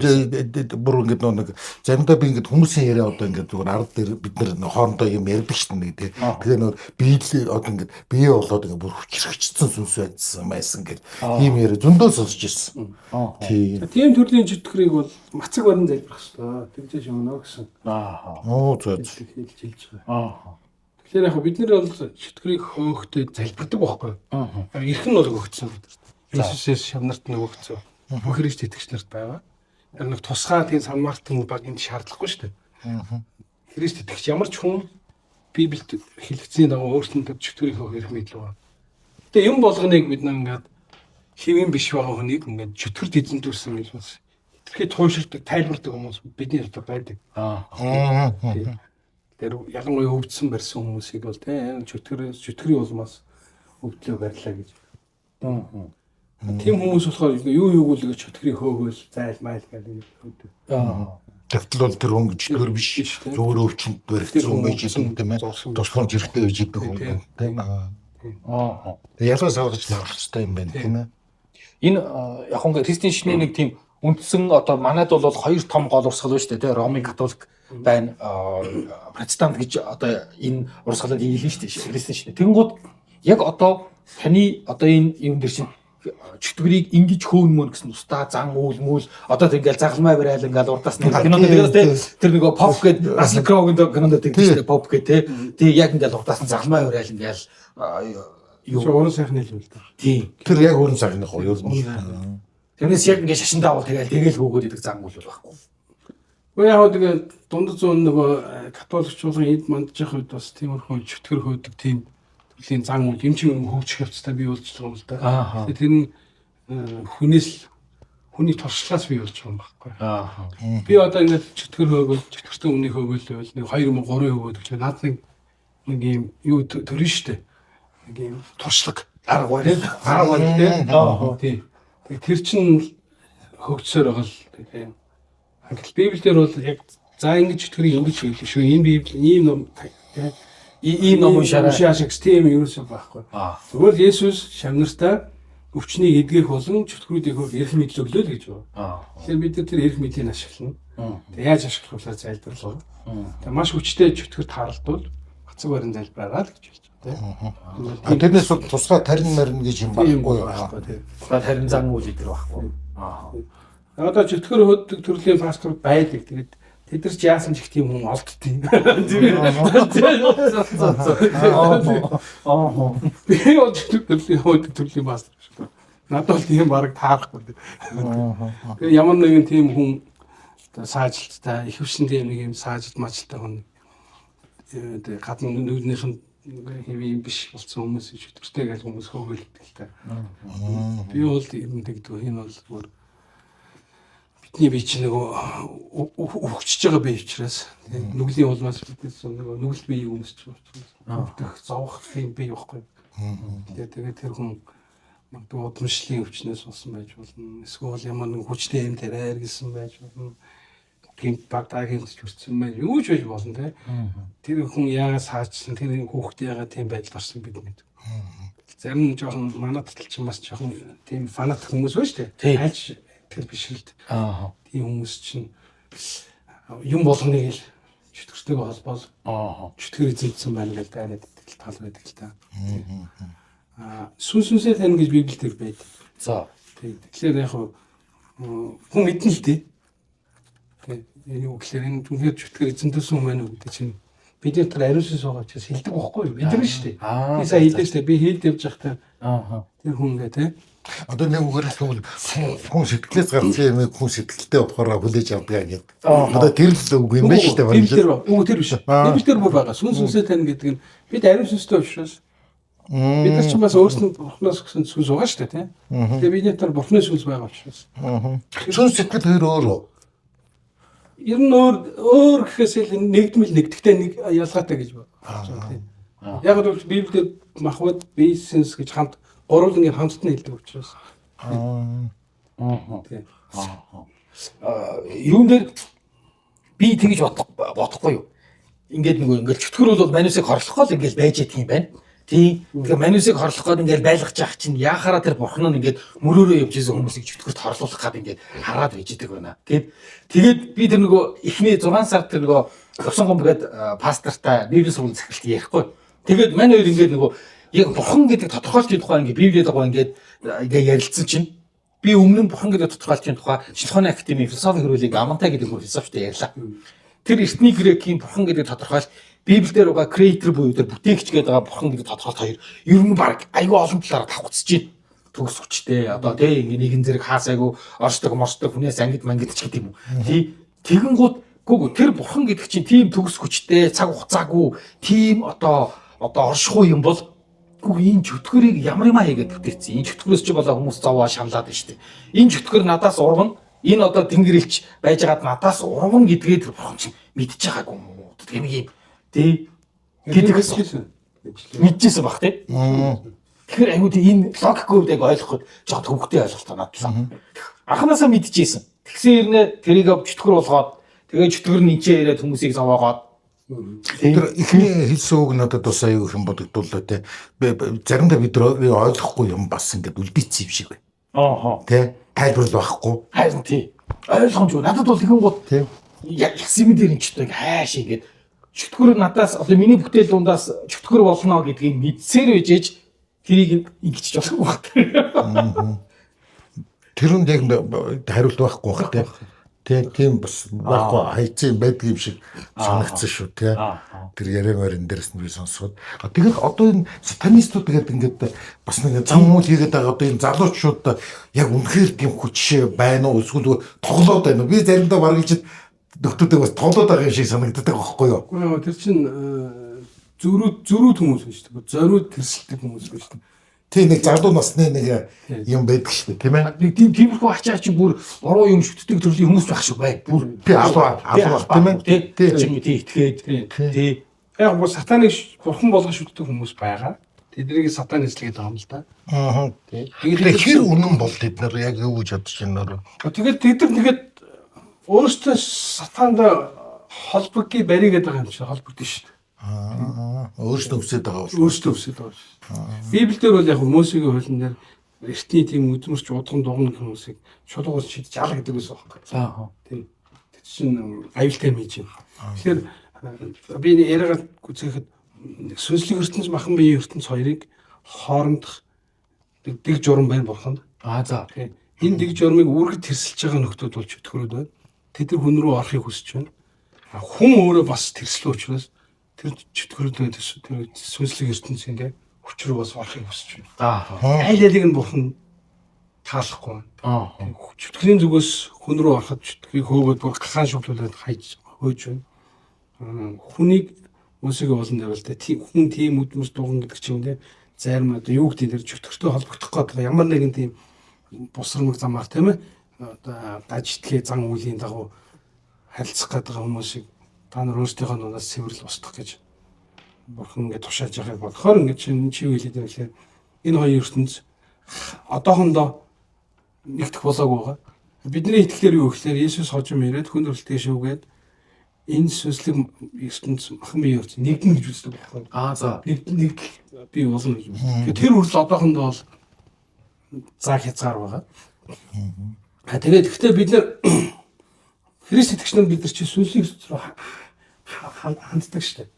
бүр ингээд нэг заримдаа би ингээд хүмүүсийн яриа одоо ингээд зүгээр ард дээр бид нэр хоорондоо юм ярьдаг шин нэг тийм. Тэгээ нөр биел одоо ингээд бие болоод ингээд бүр хүчрхэгдсэн сүнс байсан байсан гэл ийм яриа зөндөө сонсч ирсэн. Тийм. Тийм төрлийн чөтгөрийг бол мацаг барин залбирах хэрэгтэй. Тэгжээж өгнө гэсэн. Аа. Оо зөө. Хэлж байгаа. Аа. Тэгэхээр яг бид нар бол чөтгөрийг хөөхтэй залбирдаг байхгүй. Аа. Эрх нь бол өгөгдсөн бид нарт. Иесусээс шавнарт нь өгөгдсөн. Бүх Христ итгэгч нарт байгаа. Тэр нэг тусгай тийм санмартын баг энд шаардлагагүй шүү дээ. Аа. Христ итгэгч ямар ч хүн Библиэд хэлэгдсэний дагуу өөртөө тэр чөтгөрийг хөөх эрх мэдэл байгаа. Гэтэ юм болгоныг бид нар ингээд хэвэн биш байгаа хүнийг ингээд чөтгөрт эзэмдүүлсэн гэж бас хэтэрхий туйширдаг, тайлбардаг хүмүүс бидний дотор байдаг. Аа. Тэр ялангуяа өвдсөн барьсан хүмүүсийг бол тийм чөтгөрийн улмаас өвдлөө барьлаа гэж. Аа. Тийм хүмүүс болохоор юу юуг л чөтгөрийг хөөгөөл зайл майл гэдэг хөөдөг. Аа. Тэгтэл бол тэр хүн чөтгөр биш. Зүгээр өвчнөд баригдсан хүн байж идэг тийм ээ. Тусламж хэрэгтэй байж идэг хүн тийм ээ. Аа. Тэгээ ялгаа салгаж авах хэрэгтэй юм байна тийм ээ. Энэ яг ингээ христийн шний нэг тийм үндсэн одоо манайд бол хоёр том гол урсгал байна шүү дээ тийм Ромын католик байна, протестант гэж одоо энэ урсгалыг нийлнэ шүү дээ христийн шний. Тэгэнгүүт яг одоо таны одоо энэ юм дээр чинь чөтгөрийг ингэж хөөн мөн гэсэн тусдаа зан үйл мүл одоо тэг ингээл загалмай барайл ингээл урдаас нэг кинонд тэгээс те тэр нөгөө поп гээд Russell Crowe-гийн кинонд тэгдэг шүү дээ поп гээд те тэг яг ингээл урдаас нь загалмай барайл ингээл юу уран сайхны л юм л да. Тийм. Тэр яг уран сайхны гоо ер нь. Тэрнээс яг ингээ шашин даавал тэгэл хөөгөөд идэг зан үйл байхгүй. Гэхдээ яг тэгээд дунд зүүн нөгөө католик чуулган эд мандж явах үед бас тиймэрхүү чөтгөр хөөдөг тийм төрлийн зан үйл юм чинь хөгжих явцтай бий болж байгаа юм л да. Тэгэхээр тэр нь хүнээс хүний туршлагаас бий болж байгаа юм байхгүй. Би одоо ингээд чөтгөр хөөгөл чөтгөртөө өмнөх хөөгөл байвал нэг 2 юм 3 хөөгөөд гэж наад нэг юм юу төрнө штэ. Нэг юм туршлага. Арга барил. Арга барил тий. Тэг тэр чинь хөгжсөөр байгаа л тийм. Гэтэл Библиэр бол яг за ингэж чөтгөрийг ингэж хэлсэн шүү. Энэ Библи ийм ном тий. Ийм ном уншаарай. Уншааш гэсэн тийм ерөөсөө байхгүй. Зүгээр л Есүс шавнартаа өвчнийг эдгэх болон чөтгөрүүдийн хувьд эрх мэдэл өглөө л гэж байна. Тэгэхээр бид нар тэр эрх мэдлийг ашиглана. Тэг яаж ашиглах вэ залбирлаа. Тэг маш хүчтэй чөтгөр тааралдвал бацаг барин залбираараа л гэж хэлж байгаа тийм. Тэрнээс тусгай тарин марин гэж юм байхгүй юу? Тийм. Тусгай тарин зан үйл идэр байхгүй. Одоо чөтгөр хөөддөг төрлийн пастор байдаг. Тэгээд тэд нар ч яасан ч их тийм хүн олддیں۔ Би бол чөтгөр төрлийн хөөддөг төрлийн пастор шүү. Надад бол тийм баг таарахгүй. Тэгээ ямар нэгэн тийм хүн саажилттай, ихэвчлэн тийм нэг юм саажилт мажилттай хүн тэгээ гадна нүднийх нь хэвийн юм биш болсон хүмүүс чөтгөртэй гэж хүмүүс хөөгөлдөг л та. Би бол юм тэгдэг. Энэ бол зүгээр бидний бие чинь нөгөө өвчж байгаа бие учраас нүглийн улмаас биднээс нөгөө нүгэл бие өмсч учраас өвдөх зовох юм бие байхгүй. Тэгээд тэр хүн магадгүй удамшлын өвчнөөс болсон байж болно. Эсвэл ямар нэгэн хүчтэй юм тариа гэсэн байж болно. Гэмт багтаа гэмтж хүрсэн байж юу ч байж болно те. Тэр хүн яагаад саажсан, тэр хүүхэд яагаад тийм байдал орсон бид мэд. Зарим жоохон манай татал чинь бас жоохон тийм фанатик хүмүүс байна шүү дээ. Альж тэр биш л. Тийм хүмүүс чинь юм болгоныг л чөтгөртэйг холбоол. Чөтгөр эзэмдсэн байна гэж дайраад итгэл тал байдаг л та. Сүн сүнсээ тань гэж Библиэлд байд. За. Тэгэхээр яг хүн мэднэ л дээ. Тийм. Юу гэхээр энэ үнээр чөтгөр эзэмдсэн хүн байна уу гэдэг чинь бидний дотор ариун сүнс байгаа учраас хэлдэг байхгүй юу? Мэдэрнэ шүү дээ. Би сая хэлдэг шүү дээ. Би хэлд явж байхдаа тэр хүн ингээ те. Одоо нэг үгээр хэлбэл хүн сэтгэлээс гарсан юмыг хүн сэтгэлдээ болохоор хүлээж авдаг гэдэг. Одоо тэр л үг юм байна шүү дээ. Библи дээр үгүй тэр биш. Библи дээр бүр байгаа. Сүн сүнсээ тань гэдэг нь бид ариун сүнстэй учраас бид нар ч бас өөрснөө бурхнаас өгсөн сүнс байгаа шүү дээ тий. Тэгээ бидний дотор бурхны сүнс байгаа учраас. Сүнс сэтгэл хоёр өөр үү? Ер нь өөр гэхээс л нэгдмэл нэгдэхтэй нэг ялгаатай гэж бодож байна. Яг л Библиэд махбод бие сүнс гэж хамт гурван хамтд нь хэлдэг учраас. Юун дээр би тэгж бодохгүй юу? Ингээд нөгөө ингээд чөтгөр бол манусыг хорлох гол ингээд байж идэх юм байна. Тийм. Тэгэхээр манусыг хорлох гээд ингээд байлгаж явах чинь яхаараа тэр бурхан нь ингээд мөрөөрөө явж исэн хүмүүсийг чөтгөрт хорлуулах гээд ингээд хараад байж идэг байна. Тэгэд тэгээд би тэр нөгөө эхний 6 сард тэр нөгөө Явсан гомб гээд пастортай библи сургууль захиралт ярихгүй. Тэгээд мань хоёр ингээд нөгөө яг бурхан гэдэг тодорхойлтын тухай ингээд библиэд байгаа ингээд ингээд ярилцсан чинь би өмнө нь бурхан гэдэг тодорхойлтын тухай Шинжлэх ухааны академийн философи хөрвүүлийг Амантай гэдэг хүн философтой ярьлаа. Тэр эртний грекийн бурхан гэдэг тодорхойлт Библиэлд байгаа creator буюу тэр бүтээгч гэдэг байгаа бурхан гэдэг тодорхойлт хоёр ер нь баг айгүй олон талаараа давхцаж байна. Төгс хүчтэй одоо тий ингээ нэгэн зэрэг хаас айгүй оршдог моршдог хүнээс ангид мангид ч гэдэг юм уу. Тий тэгэнгүүт гүг тэр бурхан гэдэг чинь тийм төгс хүчтэй цаг хугацаагүй тийм одоо оршихгүй юм бол гүг энэ чөтгөрийг ямар юм аа хийгээд бүтээсэн. Энэ чөтгөрөөс чи болоо хүмүүс зовоо шаналаад байна шүү дээ. Энэ чөтгөр надаас ургана. Энэ одоо тэнгэрэлч байжгаад надаас ургана гэдгээ тэр бурхан чинь мэдж байгаагүй юм уу? Тэр нэг юм тий гэдэг мэдчихсэн баг тий. Тэгэхээр айгуу тий энэ логикийн хувьд айгуу ойлгоход жоохон төвөгтэй ойлголт надлаа. Анхнаасаа мэдчихсэн. Тэгсэн хэрнээ тэрийг чөтгөр болгоод тэгээ чөтгөр нь энчээ ирээд хүмүүсийг зовоогоод Тэр эхний хэлсэн үг надад бас аюу их юм бодогдуулаа те. Заримдаа бид ойлгохгүй юм бас ингээд үлдээсэн юм шиг байна. Ааха. Тэ тайлбарлал байхгүй. Харин тий. Ойлгомжгүй. Надад бол тэгэн гот тий. Яг юм дээр энэ ч одоо хайш ингээд чөтгөр надаас одоо миний бүтээл дундаас чөтгөр болно гэдгийг мэдсээр байжээж тэрийг ингэчих болохгүй баг. Тэр нь яг хариулт байхгүй баг те. Тийм бас байхгүй хайцсан байдаг юм шиг санагдсан шүү те. Тэр яриа морин дээрс нь би сонсоход. Тэгээд одоо энэ сатанистууд гэдэг ингээд бас нэг зам үйл хийгээд байгаа одоо энэ залуучууд яг үнэхээр тийм хүч байна уу эсвэл тоглоод байна уу? Би заримдаа бараг л нөхдүүдийг бас тоглоод байгаа юм шиг санагддаг байхгүй юу? Үгүй тэр чинь зөрүүд хүмүүс биш үү? Зориуд тэрсэлдэг хүмүүс биш үү? Тий нэг залуу насны нэг юм байдаг шүү дээ, тийм ээ. Нэг тийм тиймэрхүү ачаа чи бүр буруу юм шүтдэг төрлийн хүмүүс байх шиг бай. Бүр тий алуу тийм ээ. Тий чи тий итгээд тий. Яг гоо сатаныг бурхан болгон шүтдэг хүмүүс байгаа. Тэднийг сатан эзлэгээд байгаа юм л да. Аа. Тий. Тэгэхээр хэр үнэн бол тэд нар яг юу гэж бодож байна нөр. Тэгээд тэд нар тэгээд өөрөөсөө сатанд холбогдгийг баригээд байгаа юм чи холбогдсон шүү дээ. Аа, өөртөө өвсөд байгаа бол. Өөртөө өвсөд байгаа шүү. Библиэлд бол яг Мосегийн хуулийн дээр эртний тийм үдмэрч удган дуган хүмүүсийг шулуугаар шидэж ал гэдэг байсан байхгүй. Аа. Тийм. Тэр чинь аюултай юм хийж байна. Тэгэхээр би энэ яриагаа гүцээхэд сүнслэг ертөнц, махан биеийн ертөнц хоёрыг хоорондох дэг журам байна бурханд. Аа за. Тийм. Энэ дэг журмыг үүргэд тэрсэлж байгаа нөхдүүд бол чөтгөрүүд байна. Тэд нар хүн рүү орохыг хүсэж байна. А хүн өөрөө бас тэрслэн учраас тэр чөтгөрүүд тэр сүнслэг ертөнцийн тийм хүч рүү бас орохыг хүсэж байна. Аа. Аль алийг нь бурхан таалахгүй байна. Аа. Чөтгөрийн зүгээс хүн рүү ороход чөтгөрийг хөөгөөд бүр гахаан шүглүүлээд хайж хөөж байна. Хүнийг Мосегийн уулан дээр бол тийм хүн тийм үдмэс дуган гэдэг чинь тийм зарим одоо юу гэдэг тэр чөтгөртэй холбогдох гээд байгаа ямар нэгэн тийм бусрамг замаар тийм ээ одоо гаж итгээ зан үйлийн дагуу харилцах гээд байгаа хүмүүсийг та нар өөрсдийнхөө нунаас цэвэрлэл устгах гэж бурхан ингээд тушааж байгааг бодохоор ингээд чинь чи юу хэлээд байгаа гэхээр энэ хоёр ертөнц одоохондоо нэгдэх болоогүй байгаа. Бидний итгэлээр юу гэхээр Есүс хожим ирээд хүн төрөлтөө шүүгээд энэ сүнслэг ертөнц махан бие ертөнц нэгдэнэ гэж үздэг байхгүй. Аа за. Нэгдэл бий болно гэж үздэг. Тэгэхээр тэр хүртэл одоохондоо бол заа хязгаар байгаа. А тэгээд гэхдээ бид нэр Христ итгэгч нар бид нар чи сүнслэг ертөнц рүү ханддаг шүү дээ.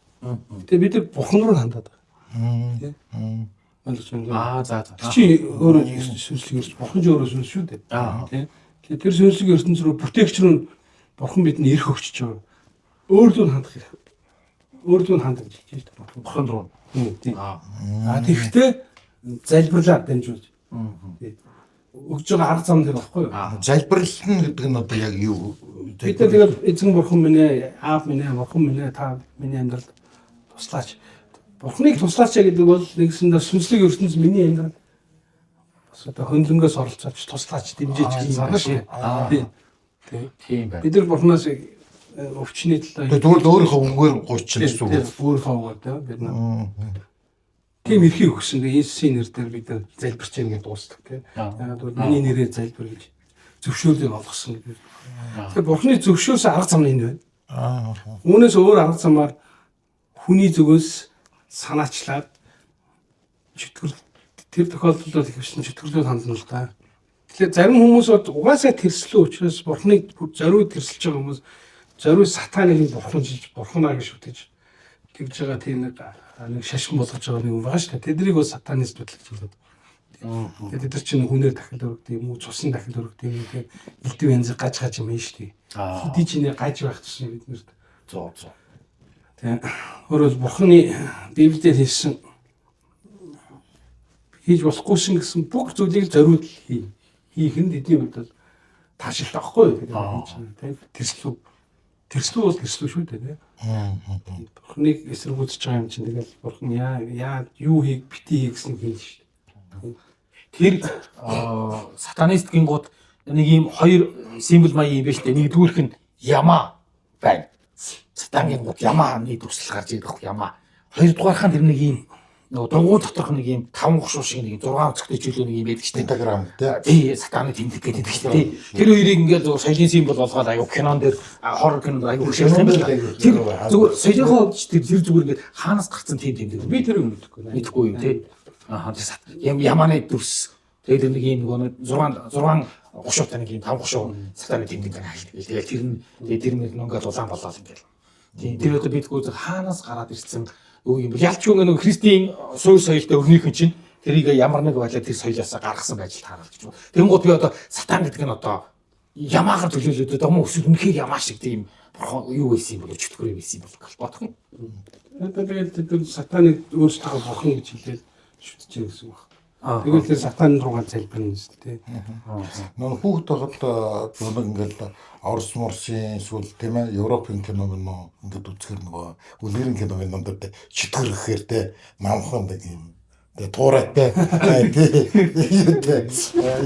Тэгээд бид нар бурхан руу хандаад байгаа. Тийм. Ойлгож байна уу? Аа за за. Тэр чи өөрөө сүнслэг ертөнц, бурхан ч өөрөө сүнс шүү дээ. Аа. Тийм. Тэгэхээр тэр сүнслэг ертөнц рүү бүтээгч рүү бурхан бидний эрх өгчөж байгаа. Өөр зүүн хандах эрх. Өөр зүүн хандах гэж хэлж байна шүү дээ. Бурхан руу. Тийм. Аа. А тэгэхдээ залбирлаар дамжуулж. Тийм. Өгж байгаа арга зам тэр багхгүй юу? Залбирлал нь гэдэг нь одоо яг юу? Бид нар тэгэл эзэн бурхан минь ээ, аав минь ээ, бурхан минь ээ, та миний амьдралд туслаач. Бурханыг туслаач гэдэг бол нэгсэндээ сүнслэг ертөнц миний амьдрал бас одоо хөндлөнгөөс оролцооч, туслаач, дэмжээч гэж байна шүү дээ. Тийм. Тийм. Тийм байна. Бид нар бурханаас өвчний талаар Тэгээ тэгвэл өөрийнхөө үгээр гуйчин гэсэн үг. өөрийнхөө үгээр тийм бид нар тийм эрхийг өгсөн. Тэгээ Есүсийн нэр дээр бид нар залбирч яах гэж дуустдаг тийм. Яг бол миний нэрээр залбир гэж зөвшөөрлийг олгосон гэдэг. Тэгэхээр бурхны зөвшөөрсөн арга зам нь энэ байна. Аа. Үүнээс өөр арга замаар хүний зүгээс санаачлаад чөтгөр тэр тохиолдолд бол ихэвчлэн чөтгөрлөд хандна л да. Тэгэхээр зарим хүмүүс бол угаасаа тэрслэн учраас бурхныг бүр зориуд тэрсэлж байгаа хүмүүс зориуд сатаныг бурхан жилж бурханаа гэж шүтэж тэгж байгаа тийм нэг шашин болгож байгаа нэг юм байгаа шүү дээ. Тэднийг бол сатанист гэж хэлээд. Тэгээд тэд нар чинь хүнээр дахил өргөд юм уу, цусан дахил өргөд юм уу, тийм элдв янзын гаж гаж юм байна шүү дээ. Аа. Хэдий ч нэ гаж байх тусам бид нарт Зөө зөө. Тийм. Өөрөөр бурхны Библиэлд хэлсэн хийж болохгүйсэн гэсэн бүх зүйлийг зориуд хий. Хийх нь эдний хувьд бол таашилт авахгүй юу? Тийм. Тэрслүү. Тэрслүү бол тэрслүү шүү дээ, тийм. Бурхныг эсэргүүцэж байгаа юм чинь тэгэл бурхан яа яа юу хий бити хий гэсэн хэл шүү дээ. Тэр сатанист гингууд нэг ийм хоёр символ маяг юм байна шүү дээ. Нэгдүгээрх нь ямаа байна. Сатан гингууд ямааны дүрслэл гарч ирэх ямаа. Хоёрдугаарх нь тэр нэг ийм нөгөө дугуй доторх нэг ийм таван хушуу шиг нэг ийм 6 өнцөгтэй чөлөө нэг ийм байдаг шүү дээ. Пентаграм тий. Тий, сатаны тэмдэг гэдэг шүү дээ. Тэр хоёрыг ингээд зөв соёлын символ болгоод аюу кинон дээр хоррор кинонд аюу хөшөөлсөн юм байна. Тэр зүгээр соёлынхоо хувьд ч тэр зүгээр ингээд хаанаас гарцсан тийм тэмдэг. Би тэрийг мэдэхгүй. Мэдэхгүй юм тий. Аа тэр ямааны дүрс. Тэгээд тэр нэг ийм нөгөө 6 гушуутай нэг ийм 5 гушуу сатаны тэмдэг гэнэ. Тэгээд тэр нь тэгээд тэр мөр ингээд улаан болоод ингээд. Тийм тэр одоо бидгүй хаанаас гараад ирсэн юу юм бэ? Ялч юу нөгөө христийн суур соёлтой өрнийхэн чинь тэрийг ямар нэг байлаа тэр соёлоосоо гаргасан байж таарал гэж. Тэнгууд би одоо сатан гэдэг нь одоо ямаагаар төлөөлөд байгаа юм уу? Эсвэл үнэхээр ямаа шиг тийм бурхан юу байсан юм бол чөтгөр юм байсан юм бол гэж бодох юм. Одоо тэгэл тэд нар сатаныг өөрсдөө бурхан гэж хэлээд шүтэж байгаа гэсэн үг. Тэгэл тэр сатан руугаа залбирна шүү дээ. Нөө хүүхэд байхад нэг ингээл Орос морсын эсвэл тийм ээ Европын кино минь ингээд үзэхэр нөгөө үлгэрийн кино минь дээр чөтгөр гэхээр те намхан нэг юм тэгээ туурайтай тий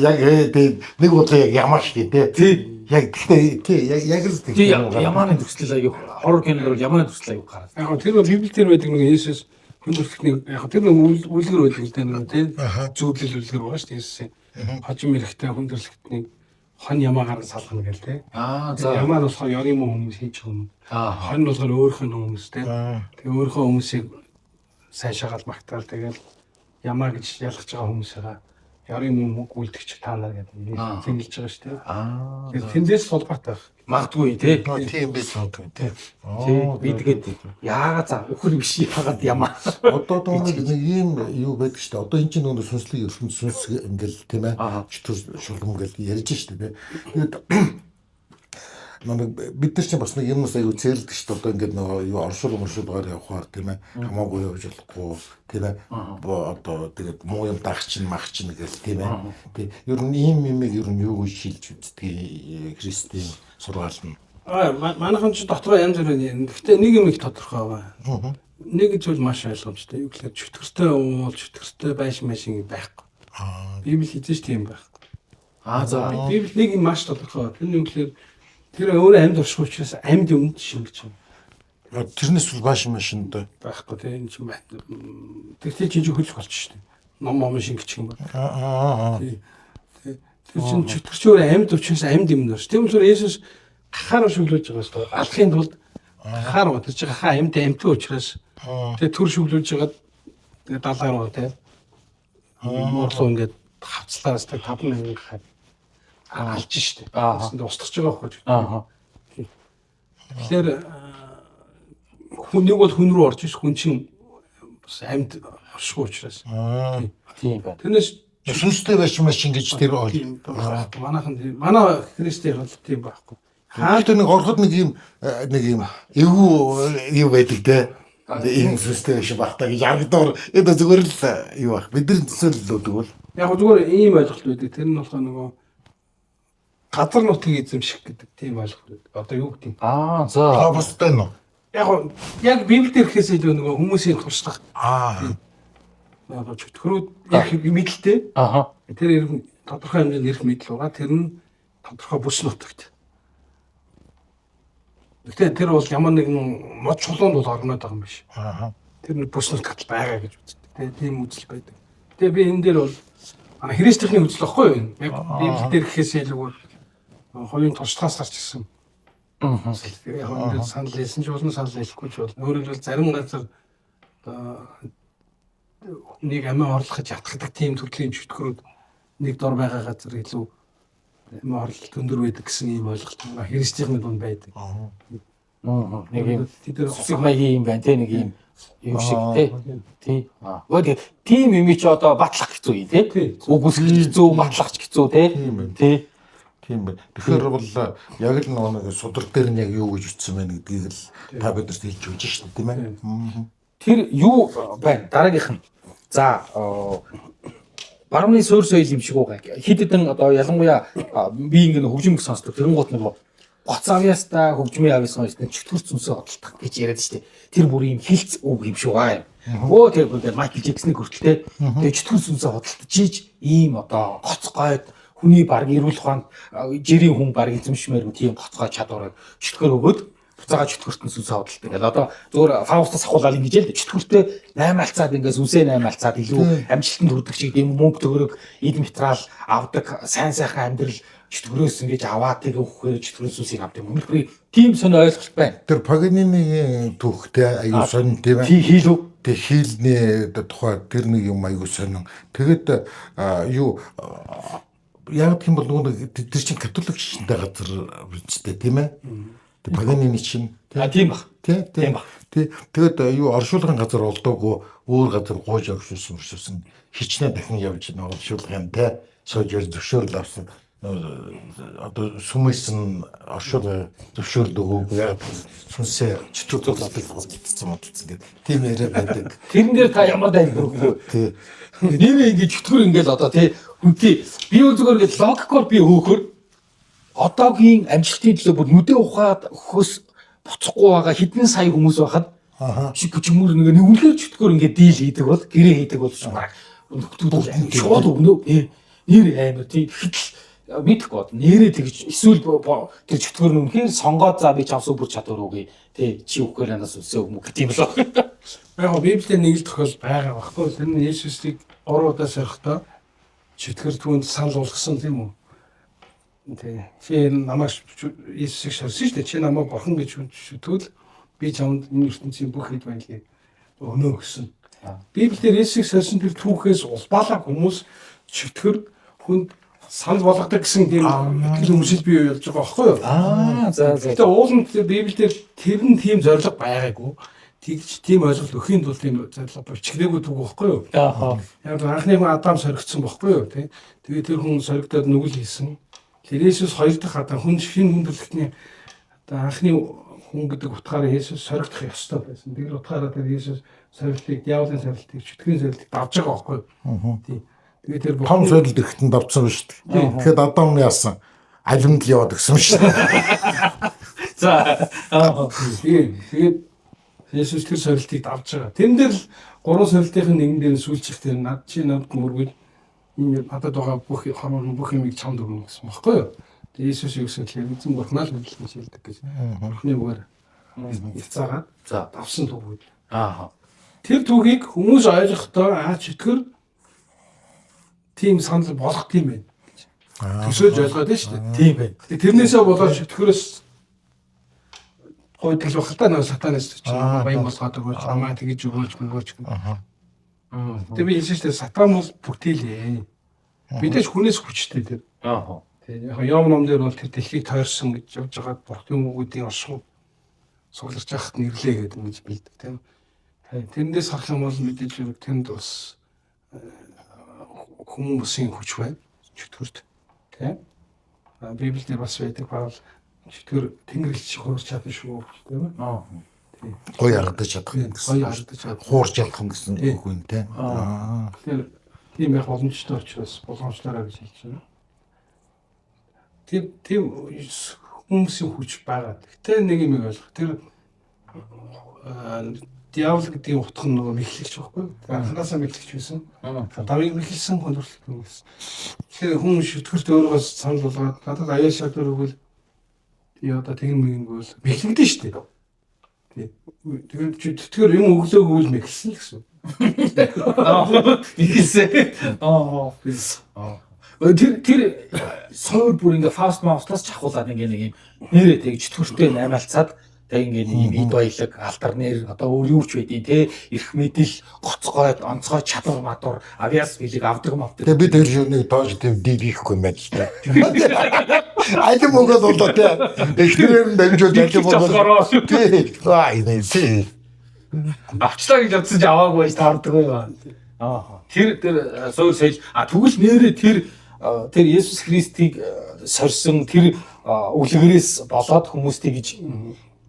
яг тий нэг удаа яг ямаа шүү дээ тий яг гэхдээ тий яг л Тий ямааны дүрслэл аяг хоррор кино дээр ямааны дүрслэл аяг гараад. Яг тэр бол Библиэл дээр байдаг нэг Есүс хүндрэлтний яг тэр нэг үлгэр байдаг л дээ нэг тий зөвлөл үлгэр байгаа шүү дээ Есүсийн. Хожим эрэхтэй хүндрэлтний Хон ямаагаар нь салгана гэл те. Аа за. Ямаа нь болохоор ёрын муу хүмүүс хийж байгаа юм. Аа. Хон нь болохоор өөрийнх нь хүмүүс те. Тэгээ өөрийнхөө хүмүүсийг сайн шагаал магтаал тэгэл ямаа гэж ялгаж байгаа хүмүүсээ ёрын муу үлдгч та нар гэдэг зингэлж байгаа шүү дээ. Аа. Тэгэхээр тэндээс холбоотой байх. Магадгүй тий. Тийм байж магадгүй тий. Тий. Би тэгээд яагаад за үхэр биш яагаад ямаа. Одоо нэг ийм юу байдаг шүү дээ. Одоо энэ чинь нөгөө сүнслэг ертөнц сүнс ингээл тийм ээ. Чөтгөр шулам гэл ярьж шүү дээ. Тэгээд нэг бид нар чинь бас нэг юмнаас аюу цэрлдэг шүү дээ. Одоо ингээд нөгөө юу оршуул моршуулгаар явхаар тийм ээ. Хамаагүй явж болохгүй тийм ээ. Одоо тэгээд муу юм дагч чинь мах чинь гэл тийм ээ. Тэг ер нь ийм юмыг ер нь юу гэж шилж үздэг Христийн сургаал нь. Аа манайхан ч дотроо янз бүрийн. Гэхдээ нэг юм их тодорхой байгаа. Нэг зүйл маш ойлгомжтой. Юу гэхээр чөтгөртэй уул, чөтгөртэй байшин машин байхгүй. Библи хэзээ ч тийм байхгүй. Аа за. Библи нэг юм маш тодорхой. Тэр нь юу гэхээр тэр өөрөө амьд орших учраас амьд юмд шингэж байгаа. Тэрнээс бол байшин машинд байхгүй тийм энэ чинь тэр чинь хөлөх болчих шүү дээ. Ном ном шингэж юм байна. Аа. Тэр чинь чөтгөрч өөрөө амьд учраас амьд юм нөрч. Тийм болохоор Есүс гахаар шүглүүлж байгаа шүү дээ. Алхахын тулд гахаар тэр чинь гахаа амьд амьтан учраас тэгээ төр шүглүүлж байгаад тэгээ далаар уу тийм. Муурлуу ингээд хавцлаас тэг 5 мянган гахаа алж штэ. Тэсэнд устгах байгаа байхгүй. Аа. Тэгэхээр хүн нэг бол хүн рүү орж иш хүн чинь бас амьд оршихгүй учраас. Тийм байна. Тэрнээс сүнстэй байшин машин гэж тэр тийм байхгүй. Манайхан манай Христийн бол тийм байхгүй. Хаалт нэг ороход нэг юм нэг юм эвгүй юу байдаг те. Ийм сүнстэй байшин байх та гэж харагдаар энэ зүгээр л юу байх. Бидний төсөөлөл өгдөг бол. Яг зүгээр ийм ойлголт байдаг. Тэр нь болохоор нөгөө газар нутгийг эзэмших гэдэг тийм ойлголт байдаг. Одоо юу гэдэг юм? Аа за. Та бустай нөө. Яг яг Библиэлд ирэхээс илүү нөгөө хүмүүсийн туршлага. Аа. Одоо чөтгөрүүд эрх мэдэлтэй. Аха. Тэр эрх тодорхой хэмжээнд эрх мэдэл байгаа. Тэр нь тодорхой бүс нутагт. Гэхдээ тэр бол ямар нэгэн мод чулуунд бол орнод байгаа юм биш. Аа. Тэр нэг бүс нутагт байгаа гэж үздэг. Тэгээ тийм үзэл байдаг. Тэгээ би энэ дээр бол Христийнхний үзэл багхгүй юу? Яг Библиэлд ирэхээс илүү хувийн туршлагаас гарч ирсэн. Тэгээ яг энэ санал хэлсэн ч болно, санал хэлэхгүй ч болно. Өөрөөр хэлбэл зарим газар одоо нэг амиа орлох гэж ятгадаг тийм төрлийн чөтгөрүүд нэг дор байгаа газар илүү амиа орлолт өндөр байдаг гэсэн ийм ойлголт Христийнхний дунд байдаг. Нэг юм Тэд нар сүсэг маягийн юм байна те нэг юм юм шиг те. Тий. Аа. Гэхдээ тийм юм чи одоо батлах хэцүү юм те. Үгүйсгэх хэцүү, батлах хэцүү те. Тий. Тийм байна. Тэгэхээр бол яг л нөгөө нэг судар дээр нь яг юу гэж утсан байна гэдгийг л та бидэрт хэлж өгч шин тийм ээ. Тэр юу байна? Дараагийнх нь. За барууны суурь соёл юм шиг уу. Хэд хэдэн одоо ялангуяа би ингэ хөгжим сонсдог. Тэрэн гот нөгөө гоц авьяастай хөгжмийн авьяас нь чөтгөр сүнсээ одолдох гэж яриад штэ. Тэр бүр юм хилц үг юм шиг аа юм. Өө тэр бүр Майкл Джексоны хүртэл те. Тэгээ чөтгөр сүнсээ худалдаж ийж ийм одоо гоц гойд хүний баг эрүүл ухаанд жирийн хүн баг эзэмшмээргүй тийм гоцгой чадварыг чөтгөр өгөөд буцаага чөтгөртөн сүнсээ худалдаг. Гэл одоо зүгээр Фаустас ахуулаад ингэж л чөтгөртөө 8 алцаад ингээ сүнсээ 8 алцаад илүү амжилтанд хүрдэг шиг тийм мөнгө төгрөг эд материал авдаг сайн сайхан амьдрал чөтгөрөөс ингэж аваад тэгээ өгөхээр чөтгөрөөс сүнсийг авдаг юм. Үнэхээр тийм сонь ойлголт байна. Тэр Паганинигийн түүхтэй аюу сонь тийм ээ. Тий хийлүү. Тэг хийлний тухай тэр нэг юм аюу сонин. Тэгэд юу яг гэх юм бол нөгөө нэг тэр чинь католик шинтэй газар үстэй тийм ээ. Тэг Паганини чинь А тийм баг. тий Тийм баг. Тий. Тэгээд юу оршуулгын газар олдоогүй өөр газар гуйж оршуулсан оршуулсан хичнээн дахин явж нөгөө оршуулгын тий сууж зөвшөөрөл авсан одоо сүмээс нь оршуулга зөвшөөрөл өгөөгүй яг сүнсээ чөтгөр худалдсан модалцсан гэдэг тийм яриа байдаг. Тэрэн дээр та ямар дайг өгөх вэ? Тий. Нэрээ ингэ чөтгөр ингээл одоо тий хүнтэй би бол зүгээр ингээд логикоор би хөөхөр одоогийн амжилтын төлөө бүр нүдэ ухаад өхөөс буцахгүй байгаа хэдэн сая хүмүүс байхад шиг чөмөр нэг үнэхээр чөтгөр ингээд дийл хийдэг бол гэрээ хийдэг бол баг нөхдүүд бол шууд өгнө. Нэр амар тий тэгэхэд л мэдэхгүй бод нэрээ тэгж эсвэл тэр чөтгөр нь үнэхээр сонгоод за би чам супер чадвар өгье тий чи өгөхээр надаас өсөө өгмө гэх юм болоо. Яг гоо Библиэд нэг л тохиол байгаа байхгүй. Тэр нь Есүсийг 3 удаа сорихтой чөтгөр түүнд санал болгосон тийм үү? Тий. Чи намайг Иесусыг сорьсон шүү дээ. Чи намайг бурхан гэж шүтвэл би чамд энэ ертөнцийн бүх хэд баялагийг өгнө гэсэн. Библиэр Иесусыг сорьсон тэр түүхээс улбаалаа хүмүүс чөтгөр хүнд санал болгодог гэсэн тийм итгэл үнэмшил бий болж байгаа байхгүй юу? Аа за за. Гэтэ ууланд Библиэр тэр нь тийм зорилго байгаагүй. Тэгж тийм ойлголт өгөхийн тулд тийм зорилго бичигдээгүй түүх байхгүй юу? Аа. Яг анхны хүн Адам соригдсон байхгүй юу? Тэ. Тэгээ тэр хүн соригдоод нүгэл хийсэн. Тэр Есүс хоёр дахь Адам хүн шинэ хүн төрөлхтний одоо анхны хүн гэдэг утгаараа Есүс соригдох ёстой байсан. Тэр утгаараа тэр Есүс сорилтыг, диаволын сорилтыг, чөтгөрийн сорилтыг давж байгаа байхгүй юу? Тий. Тэгээ тэр Том сорилт ихтэн давцсан ба шүү дээ. Тэгэхээр Адам яасан? Алимд л яваад өгсөн шүү дээ. За. Аа. Тэгээ тэгээд Есүс тэр сорилтыг давж байгаа. Тэрэн дээр л гурван сорилтын нэгэн дээр нь сүүлчих тэр над чи надад мөргөл энэ надад байгаа бүх хорвоо бүх юмыг чамд өгнө гэсэн багхгүй юу? Тэгээ Есүс юу гэсэн тэгэхээр эзэн бурхнаа л хөдөлгөн шилдэг гэж. Бурхны үгээр хилцаагаад За. давсан түүхүүд. Аа. Тэр түүхийг хүмүүс ойлгохдоо аа чөтгөр тийм санал болох тийм байх гэж. Төсөөж ойлгоод байна шүү дээ. Тийм байна. Тэгээ тэрнээсээ болоод чөтгөрөөс гойдол байх л та нөө сатанаас чи баян болгоод өгөөч, намаа тэгэж өгөөч, мөгөөч гэх. Тэгээ би хэлсэн шүү дээ сатан бол бүтээлээ. Мэдээж хүнээс хүчтэй тэр. Аа. Тэгээ яг Йом ном дээр бол тэр дэлхийг тойрсон гэж явж байгаа бурхны үгүүдийн оршихуй сугларч байхад нэрлээ гэдэг ингэж билдэг тийм. Тэрнээс харах юм бол мэдээж хэрэг тэнд бас хүмүүсийн хүч байна. Чөтгөрт тийм. Библиэлд бас байдаг Паул чөтгөр тэнгэрлэгч хуурч чадна шүү тийм ээ. Аа. Гоё харагдаж чадах юм гэсэн. Гоё харагдаж чадах. Хуурч чадах юм гэсэн үг юм те. Аа. Тэгэхээр тийм байх боломжтой учраас боломжлоорой гэж хэлж байна. Тэр тийм хүмүүсийн хүч байгаа. Гэтэ нэг юм ойлгох. Тэр диавол гэдгийн утга нь нөгөө мэхлэгч байхгүй юу? Анхнаасаа мэхлэгч байсан. Давыг мэхэлсэн хүн төрөлхтөн гэсэн. Тэгэхээр хүн шүтгэрт өөрийгөө санал болгоод надад аяа шатар өгвөл тий одоо тэгин мэгингүүл мэхлэгдэн шүү дээ. Тий. Тэгээд чи тэтгэр юм өглөөгүүл мэхэлсэн л гэсэн. Мэхэлсэн. Аа. Тэр тэр суур бүр ингээ фаст маустаас чахуулаад ингээ нэг юм нэрээ тэг чөтгөртэй наймаалцаад тэг ингээ нэг юм эд баялаг алдар нэр одоо өөр юу ч байдیں۔ Тэ эрх мэдэл гоцгой онцгой чадвар мадвар авиас билег авдаг мавдаг. Тэгээ би тэр нэг тоож тийм дийл хийхгүй юм байна л та. Алим өгöd болоо те. Эхнэрээр нь дамжуулж алим өгöd. Тий. Аа энэ тий. Авчлаа гэж бодсон чи аваагүй байж таардаг юм. Аа. Тэр тэр суур соёл а тэгвэл нэрээ тэр тэр Есүс Христийг сорьсон тэр үлгэрээс болоод хүмүүстэй гэж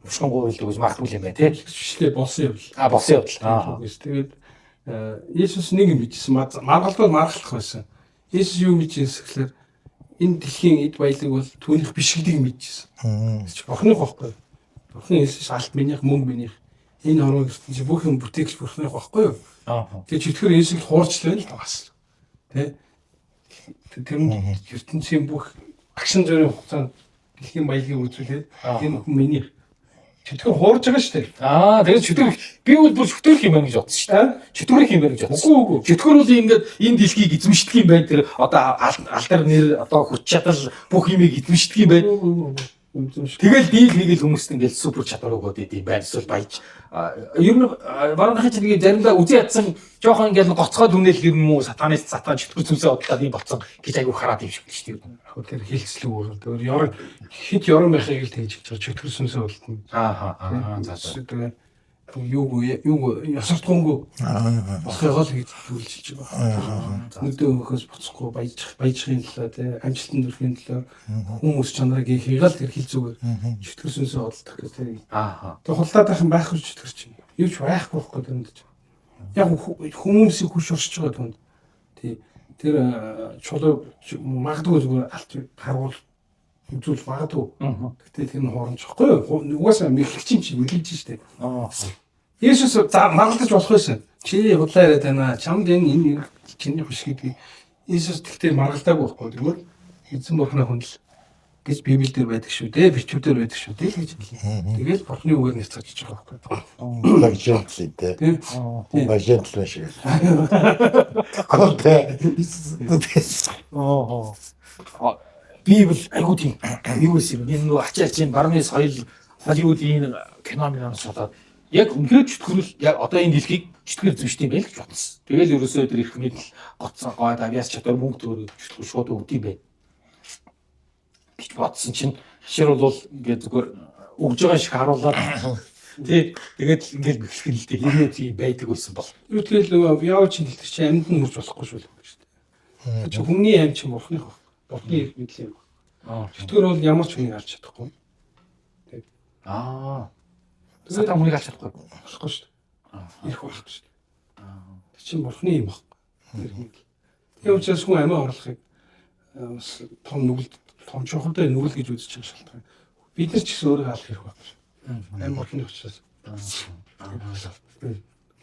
ушгин гуйлдаг гэж магадгүй юм байна тий. Бичлээ болсон явдал. А болсон явдал. Аа. Тэгээд Есүс нэг юм бичсэн. Маргалдвал маргалдах байсан. Есүс юу мэдчихсэн гэхээр энэ дэлхийн эд баялаг бол түүнийх биш гэдгийг мэдчихсэн. Бурхных байхгүй. Бурхан Есүс алт минийх, мөнгө минийх. Энэ хорвоо ертөнцийн бүх юм бүтээгч бурхных байхгүй юу? Аа. Тэгээд чөтгөр Есүсийг хуурчлаа л бас. Тэ? Тэр нь ертөнцийн бүх агшин зөрийн хугацаанд дэлхийн баялагийг үзүүлээд энэ хүн минийх. Чөтгөр хуурж байгаа шүү дээ. Аа тэгээд чөтгөр би бол бүр чөтгөрөх юм байна гэж бодсон шүү дээ. Чөтгөрөх юм байна гэж бодсон. Үгүй үгүй. Чөтгөр бол ингээд энэ дэлхийг эзэмшдэг юм байна. Тэр одоо алдар нэр одоо хүч чадал бүх юмыг эзэмшдэг юм байна. Тэгэл дийл хийгээл хүмүүст ингээл супер чадвар өгөөд идэм байна. Эсвэл баяж. Ер нь барууныхын ч нэг заримдаа үзэн ядсан жоохон ингээл гоцгой дүнэл ер нь муу сатаныст сатан чөтгөр зүнсээ бодлоод юм болцсон гэж айгүй хараад юм шиг л шүү дээ. Яг тэр хилцлэг өөр. Тэр ёрон хит ёрон байхыг л тэгж хэлж байгаа. Чөтгөр сүнсээ болтно. Аа за за. Тэгээд юуг юуг ёсортгонгүй болохыг л гэж зүйлж байгаа. Нүдэн өөхөөс буцахгүй баяжих баяжихын төлөө тий амжилтанд хүрэхин төлөө хүмүүс чанарыг хийхийг л тэр хил зүгээр чөтгөр сүнсээ олдох гэж тий. Аа. Тэр хулдаад байх юм байхгүй чөтгөр чинь. Юу ч байхгүй байхгүй тэнд чинь. Яг хүмүүсийн хүч оршиж байгаа түнд. Тий. Тэр чулуу магадгүй зүгээр алт харгуул үзүүл магадгүй. Гэтэ тэр нь хуурамч байхгүй юу? Угаасаа мэхлэгч юм чи мэхлэж штэ. Аа. Есүс за маргалдаж болох байсан. Чи худлаа яриад байна. Чамд энэ энэ чиний биш гэдгийг Есүс тэгтээ маргалдаагүй байхгүй. Тэгвэл эзэн бурхны хүндэл гэж Библиэлд байдаг шүү дээ. Бичвэр байдаг шүү дээ гэж хэлээ. Тэгэл бурхны үгээр няцааж байгаа байхгүй. Лагжентлээ те. Тийм. Лагжентлээ шиг. Гол те. Аа. Би бол айгуу тийм юу байсан юм. Энэ нөгөө ачаа ачийн барны соёл Холливуудын кино миноос болоод яг үнэхээр чөтгөрөл яг одоо энэ дэлхийг чөтгөр эзэмшдэг юм байл гэж бодсон. Тэгэл ерөөсөө тэр их мэдл гоцсон гой авьяас чадвар мөнгө төгрөг чөтгөр шууд өгд юм байна гэж бодсон чинь хашир бол ингээд зүгээр өгж байгаа шиг харуулад тий тэгээд ингээд бэхлэх нь л дээ хэрвээ тийм байдаг байсан бол. Юу тэгэл нөгөө явж хэлдэг чинь амьд нь хурж болохгүй шүү л шүү дээ. Чи хүний амь чинь бурхных баг. Бурхны эрх мэдэл юм. Чөтгөр бол ямар ч хүнийг алж чадахгүй. Аа. Сатан хүнийг алж чадахгүй. Болохгүй шүү дээ. Ирэх байхгүй шүү дээ. Тэр чинь бурхны юм баг. Эрх мэдэл. Тийм учраас хүн амиа орлохыг бас том нүгэлд том чухалтай нүгэл гэж үзэж байгаа шалтгаан. Бид нар ч гэсэн өөрийгөө алах хэрэг байхгүй шүү. Амь бурхны учраас.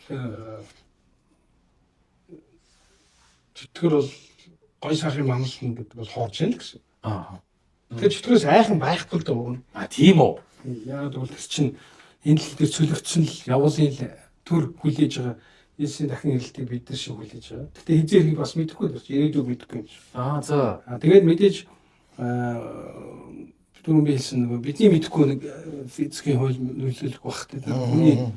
Тэгэхээр чөтгөр бол гой сайхан манлан гэдэг бол хоорж яах гэсэн. Аа. Тэгэхээр чөтгөрөөс айхан байхгүй л даа өгнө. А тийм үү. Яагаад гэвэл тэр чинь энэ л дээр цөлөгдсөн л явуулын л төр хүлээж байгаа Есүсийн дахин ирэлтийг бид нар шиг хүлээж байгаа. Гэтэ хэзээ ирэхийг бас мэдэхгүй л ирээдүйг мэдэхгүй юм шиг. Аа за. Аа тэгээд мэдээж түрүүн би хэлсэн нөгөө бидний мэдэхгүй нэг физикийн хууль нөлөөлөх бах тэ хүний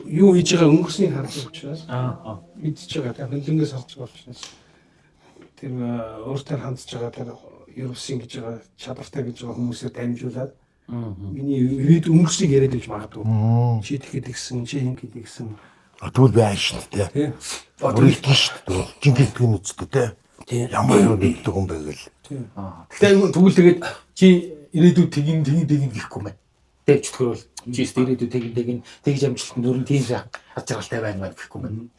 юу хийж байгаа өнгөрснийг хардаг учраас Аа. мэдчихэж байгаа. Тэр хөндлөнгөөс харж байгаа учраас тэр өөртөө хандж байгаа тэр ерөөсөн гэж байгаа чадвартай гэж байгаа хүмүүсээр дамжуулаад миний ирээд өнгөрснийг яриад байж магадгүй. Чи тэгэхэд гисэн, чи ингэхэд гисэн. Тэгвэл би ааш шүү дээ. Тий. Бүрэлдэн шүү дээ. Жинхэнэ юм үсттэй те. Тий. Ямар юм нэгдэг юм бэ гэл. Тий. Гэтэ тэгвэл тэгээд чи ирээдүйд тэгин тэгин тэгин гэхгүй мэн. Тэг чөтгөр бол чи өстө ирээдүйд тэгин тэгин тэгж амжилт нүрэн тийм аз жаргалтай байна байна гэхгүй мэн.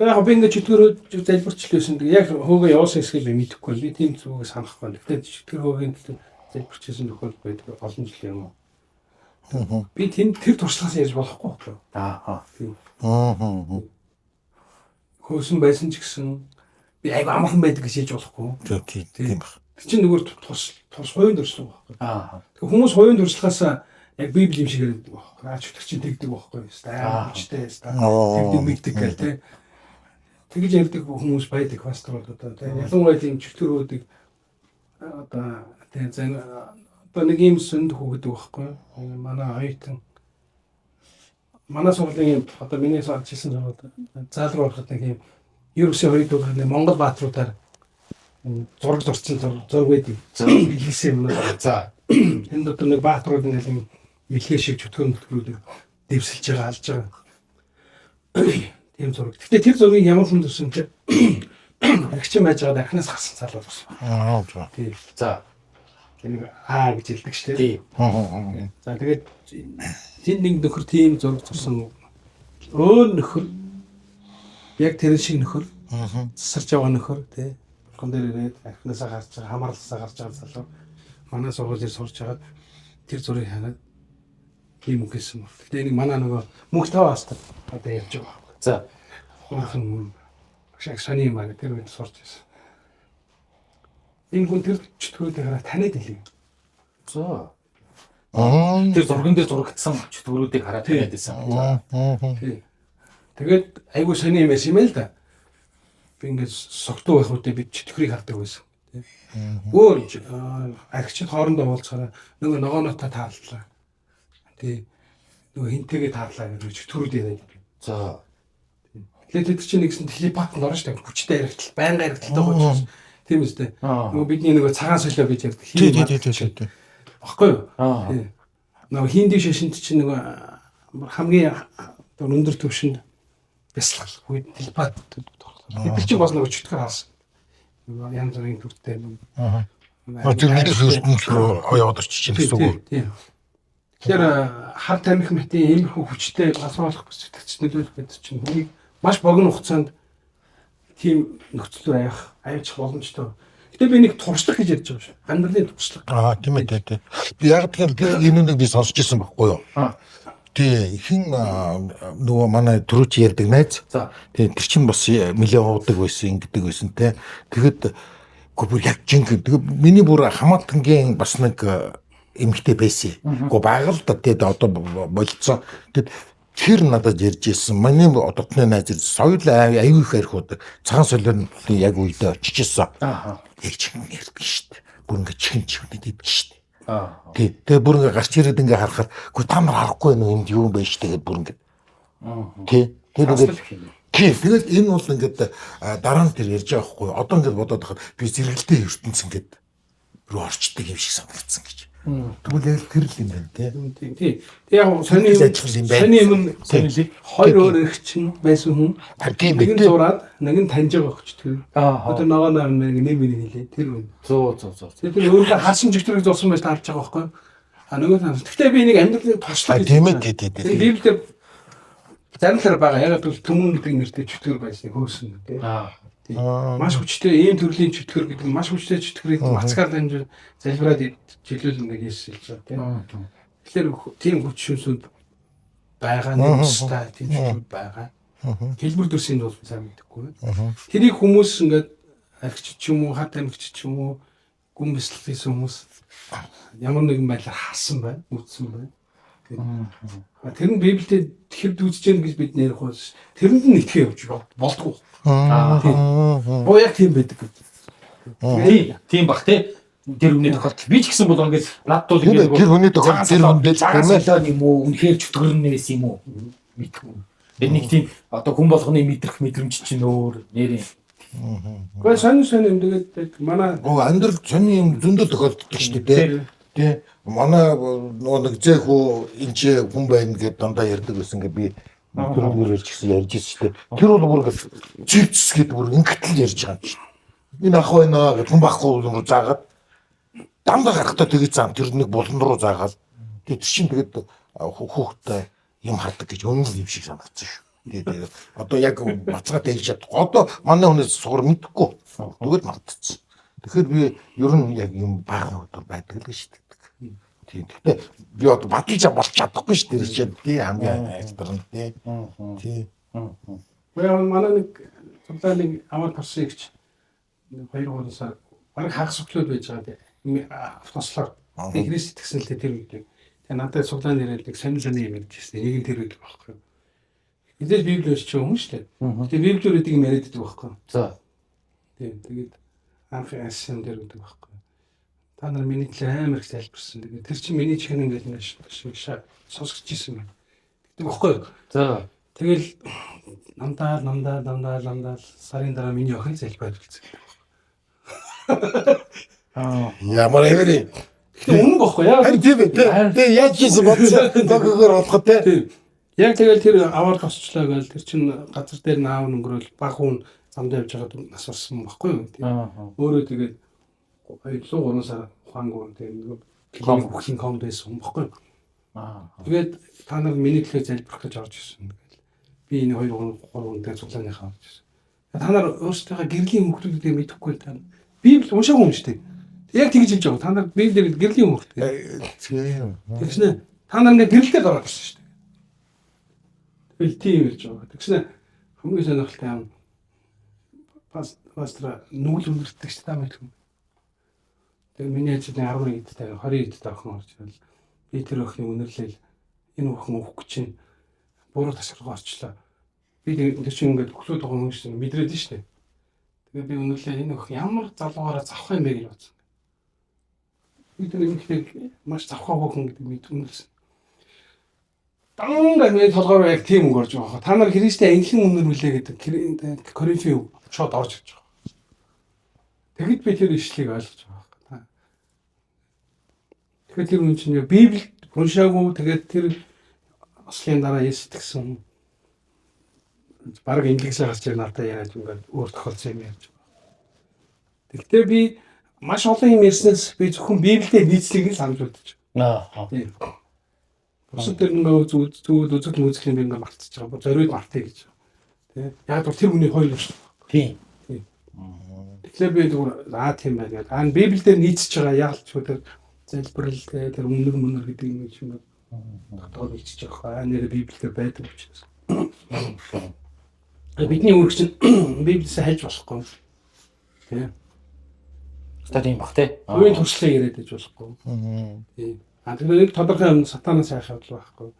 Тэр яг би ингээд чөтгөрөө залбирч л байсан. Яг хөөгөө явуулсан хэсгийг би мэдэхгүй. Би тийм зүгээс санахгүй. Гэтэ чөтгөр хөөгийн төлөө залбирч байсан тохиолдол байдаг олон жил юм уу. Би тэнд тэр туршлагаас ярьж болохгүй байхгүй. Аа. Тийм. Аа. Хөөсөн байсан ч гэсэн би айгу амархан байдаг гэж хэлж болохгүй. Тийм тийм баг. Тэр чинь зүгээр тус тус хувийн туршлага байхгүй. Аа. Тэгэхээр хүмүүс хувийн туршлагаас яг библи юм шиг яриад байдаг байхгүй. Аа чөтгөр чинь тэгдэг байхгүй. Стаа хүчтэй стаа тэгдэг мэгдэг гэл тэ. Тэгж ярьдаг хүмүүс байдаг пасторууд одоо тэ. Ялангуяа тийм чөтгөрүүдийг одоо тэ зэн одоо нэг юм сөнд хүүгдэг байхгүй. Манай оюутан манай сургуулийн одоо миний сурч ирсэн сургууль заал руу ороход нэг юм ерөөсөө хоёр дүүрэг нэг Монгол баатруудаар зураг зурсан зураг байдаг. Илгээсэн юм уу. За. Энэ дотор нэг баатрууд нэг юм мэлхээ шиг чөтгөр мөтгөрүүдийг дэвсэлж байгаа, алж байгаа. Тийм зураг. Гэтэ тэр зургийг ямар хүн зурсан те архичин байж байгаа архинаас гарсан залуу зурсан. Аа. Тийм. За. Тэр нэг аа гэж хэлдэг шүү дээ. Тийм. За тэгээд тэнд нэг нөхөр тийм зураг зурсан. Өөр нөхөр яг тэр шиг нөхөр засарч байгаа нөхөр тий. Бурхан дээр ирээд архинаасаа гарч байгаа, хамаарласаа гарч байгаа залуу манай сургуулиэр сурч хагаад тэр зургийг хараад тийм үг хэлсэн байна. Гэтэ энийг манай нөгөө мөнх тав астад одоо ярьж байгаа. За. Хөрхөн мөн багш сони юм аа тэр үед сурч байсан. Энэ хүн тэр чөтгөрүүдийг хараад таниад хэлээ. За. Аа. Тэр зурган дээр зурагдсан чөтгөрүүдийг хараад таниад байсан. Тий. Тэгээд айгүй сони юм байсан юм л да. Би ингээд согтуу байх үедээ би чөтгөрийг хардаг байсан. Тий. Өөр архичид хоорондоо уулзахаараа нөгөө ногоонотой таарлаа. Тий. Нөгөө хинтэйгээ таарлаа гэж чөтгөрүүд яриад. За. Тэгээд тэд чинь нэгсэн телепат нь орно шүү дээ. Хүчтэй яригдал, байнга яригдaltaй байгаа учраас. Тийм үстэй. Аа. Нөгөө бидний нөгөө цагаан солио гэж ярьдаг. Тий тий тий тий тий. Баггүй юу? Аа. Тий. Нөгөө хинди шашинд чинь нөгөө хамгийн одоо өндөр түвшинд бясалгал үед телепат тогтолцоо. Тэд нар чинь бас нөгөө чөтгөр харсан. Нөгөө янз бүрийн төртэй нэг Аа. Тэр ертөнц рүү яваад очиж чинь гэсэн үг. Тий. Тэгэхээр хар тамхи мэтийн иймэрхүү хүчтэй галзууруулах сэтгэгч нөлөөлөх гэдэг чинь хүнийг маш богино хугацаанд тийм нөхцөлөөр авах, авчих боломжтой. Гэтэ би нэг туршлага гэж ярьж байгаа шүү. Амьдралын туршлага. Аа тийм ээ тий. Би яг тэгэхээр энэ нэг би сонсч ирсэн байхгүй юу? Аа. Тий, хин нөгөө манай түрүүч ярьдаг найз. За. Тий, тэр чинь бас нэлээд уудаг байсан, ингэдэг байсан те. Тэгэхэд үгүй бүр яг жинхэнэ. Тэгээ миний бүр хамаатангийн бас нэг эмэгтэй байсан. Үгүй байгаа л да тий одоо болцсон. Тэгэд тэр надад ярьж ирсэн. Миний дотны найз соёл аюу их арх уудаг. Цагаан солионы яг үедээ очиж ирсэн. Аа. Яг жинхэнэ ярьдаг шүү дээ. Бүр ингээ чихэн чихнэд идэх штэ. Тий. Тэгээ бүр ингээ гарч ирээд ингээ харахаар үгүй та нар харахгүй нөө энд юу юм бэ штэ гэд бүр ингээ. Тий. Тэгээд ингээ тий. Тэгэл энэ бол ингээд дараа нь тэр ярьж байгаа хгүй. Одоо ингээд бодоод байхад би зэрэгэлдээ ертөнц ингээд рүү орчдөг юм шиг санагдсан гэж. Тэгвэл яг тэр л юм байна тий. Тийм тий. Тэг яг сони ажил юм байна. Сони юм сонилыг хоёр өөр эрх чинь байсан хүн. Тийм Нэг нь зураад, нэг нь таньж байгаа өгч тэр. Аа. Одоо ногоо нам нэг нэг миний хэлээ тэр үн. Зөө зөө зөө. Тэр тэр өөрийнхөө харсан чигтрийг зурсан байж таарч байгаа байхгүй юу? А нөгөө нь. Гэхдээ би нэг амьдралыг туршлага гэж Тийм ээ хэлж тий тий байна. тий. Тэр Библиэр зарим талаар байгаа. Яг л түмэн гэдэг нэртэй чөтгөр байсныг хөөсөн тий. Аа. Тий. Маш хүчтэй ийм төрлийн чөтгөр гэдэг нь маш хүчтэй чөтгөрийг мацгаар дамжуул залбираад жилүүлнэ гэж Есүс хэлж байгаа тий. Тэгэхээр тийм хүч шүнсүүд байгаа нэг өстэй тийм чөтгөр байгаа. Хэлбэр дүрсийн бол сайн мэдэхгүй. Тэрийг хүмүүс ингээд архич ч юм уу, хат амигч ч юм уу, гүн бяцлал хийсэн хүмүүс ямар нэгэн байдлаар хасан байна, үтсэн байна. Тэр нь Библиэд тэр дүүжж гэн гэж бид нэрэх бас тэрэнд нь итгэе явж болдгоо. Аа. Боо яг тийм байдаг гэж. Тий. Тийм бах тий. Тэр хүний тохиолдол би ч гэсэн бол ингээд над бол Тийм ингээд ээ, тэр хүний тохиолдол тэр хүн дээр цагаан тийм ээ. солион юм уу үнэхээр чөтгөрнөөс юм уу мэдгүй. Тэр нэг тийм одоо хүн болгоны мэдрэх мэдрэмж чинь өөр нэрээ. Гэхдээ сонин сонин юм тэгээд манай Гоо амьдрал сони юм зөндөл тохиолддог шүү дээ. Тий. Манай нөгөө нэг зээх үү энэ ч хүн байна гэдээ дандаа ярьдаг байсан гэ би тэрүүгээр ч гэсэн ярьж ирсэн шүү дээ. Тэр бол бүр ингэ зэвцс гэдэг бүр ингэтэл ярьж байгаа юм чинь. Энэ ах байна гэд хүн байхгүй юм руу заагаад дандаа гарахтаа тэгэж зам тэр нэг булан руу заагаад тэр чинь тэгээд хүүхдтэй юм хардаг гэж үнэн юм шиг санагдсан шүү. Тэгээд одоо яг бацгаа дээлж чадахгүй. Одоо манай хүнээс сугар мэдэхгүй. Тэгвэл мартчихсан. Тэгэхээр би ер нь яг юм баахан өдөр байдаг л гэж итгэдэг. Тийм. Гэхдээ би одоо баталж болж чадахгүй шүү дээ. Чинь тий хамгийн айхтар нь тий. Тий. Гэхдээ манай нэг цуглааны аваад гарсан ихч нэг 2 3 сар бараг хагас өглөөд байж байгаа тийм автослоор. Тэгээ Христ итгэсэн л дээ тэр үед. Тэгээ надад цуглааны ирээд нэг сонин сонин юм ярьж ирсэн. Нэг нь тэр үед байхгүй. Эндээс Библи уншиж байгаа хүн шүү дээ. Тэгээ Библиэр гэдэг юм яриад байдаг байхгүй. За. Тийм. Тэгээд анх ассан дээр гэдэг байхгүй. Та нар миний төлөө амар их залбирсан. Тэгээд тэр чинь миний чихэн ингээд ингэ сонсгож ирсэн юм. Тэгдэг байхгүй юу? За. Тэгэл намдаа намдаа намдаа намдаа сарын дараа миний охин залбираад үлдсэн. Аа. Ямар эвэр. Гэтэ үнэн бохгүй яа. Харин тийм ээ. Тэгээ яаж хийсэн бодсон. Логикоор бодоход тий. Тийм. Яг тэгэл тэр аваар тосчлаа гээл тэр чин газар дээр наав өнгөрөөл баг хүн замдаа явж байгаад нас барсан байхгүй юу? Тийм. Аа. Өөрөө тэгээд 2 3 сар ухаангүй тийм нэг клиник бүхлийн комд байсан хүн байхгүй юу? Аа. Тэгээд та нар миний төлөө залбирах гэж орж ирсэн. Тэгэл би энэ 2 3 хүнтэй цуглааныхаа орж ирсэн. Та нар өөрсдийнхөө гэрлийн хүүхдүүдийг мэдэхгүй та нар. Библи уншаагүй юм шүү дээ. Яг тэгж хэлж байгаа. Та нар Библиэр гэрлийн хүүхд. Тийм. Тэгснэ та нар ингээ гэрэлтэй ороод ирсэн шүү дээ. Тэгэл тийм ярьж байгаа. Тэгснэ хамгийн сонирхолтой юм пастор нүгэл үнэртдэг шүү дээ мэдгүй. Тэгээ миний ажлын 11 эдтэй 20 эдтэй охин орж ирэл би тэр охиныг үнэрлээл энэ охин өгөх чинь буруу тасаргаа орчлоо. Би тэр чинь ингээд өглөө байгаа хүн шүү дээ мэдрээд шүү дээ. Тэгээ би үнэрлээ энэ охин ямар залуугаараа завх юм бэ гэж бодсон. Би тэр эмэгтэйг маш завхаагүй хүн гэдэг мэд үнэлсэн. Дангаа миний толгоор яг тийм үг орж байгаа. Та нар Христтэй анхин үнэр мүлээ гэдэг Коринфийн үг шууд орж ирж байгаа. Тэгэд би тэр ишлэгийг ойлгож байгаа. Тэгэхээр тэр хүн чинь Библи уншаагүй тэгээд тэр ослын дараа Есүс итгэсэн баг инглисээр гарч ирэх надад яриад ингээд өөр тохиолдсон юм ярьж байгаа. Тэгтээ би маш олон юм ярьснаас би зөвхөн Библиэд нийцлийг нь санаж үлдэж Аа. байгаа. Тийм. Бусад тэр ингээд зүйл зүйл үзэгдэл мүзгэл юм би ингээд мартчихж байгаа. Зориуд мартъя гэж. Тэ. Яг бол тэр хүний хоёул шүү. Тийм. Тэгэхээр би зүгээр аа тийм байна гэдэг. Аа Библиэлд нийцэж байгаа яг л ч тэр залбирал тэ тэр үнэр мөнөр гэдэг юм шиг ингээд дотоод нийцэж байгаа. Аа нэр Библиэлд байдаг учраас. Бидний үүрэг чинь Библиэс хайж болохгүй. Тэ. Та тийм бах тий. Хувийн туршлага яриад иж болохгүй. Тийм. А тэгэхээр нэг тодорхой юм сатанаас хайх явдал байхгүй.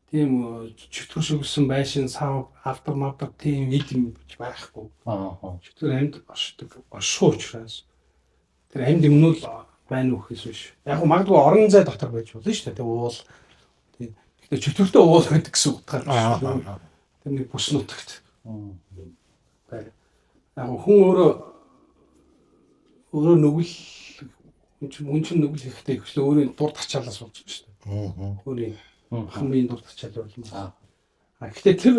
Тийм чөтгөр шүглсэн байшин сав автор мавтар тийм эд юм байхгүй. Аа. Чөтгөр амьд оршдог оршихуй учраас. Тэр амьд юмнууд байна уу гэхээс биш. Яг нь магадгүй орон зай дотор байж болно шүү дээ. Тэр уул. Гэхдээ чөтгөртэй уул байдаг гэсэн утгаар биш. Тэр нэг бүс нутагт. Байна. Яг хүн өөрөө өөрөө нүгэл хүн чинь нүгэл хийхдээ ихвчлэн өөрийн дур тачаалаас болж байгаа шүү дээ. Өөрийн хамгийн дур тачаал болно. А гэхдээ тэр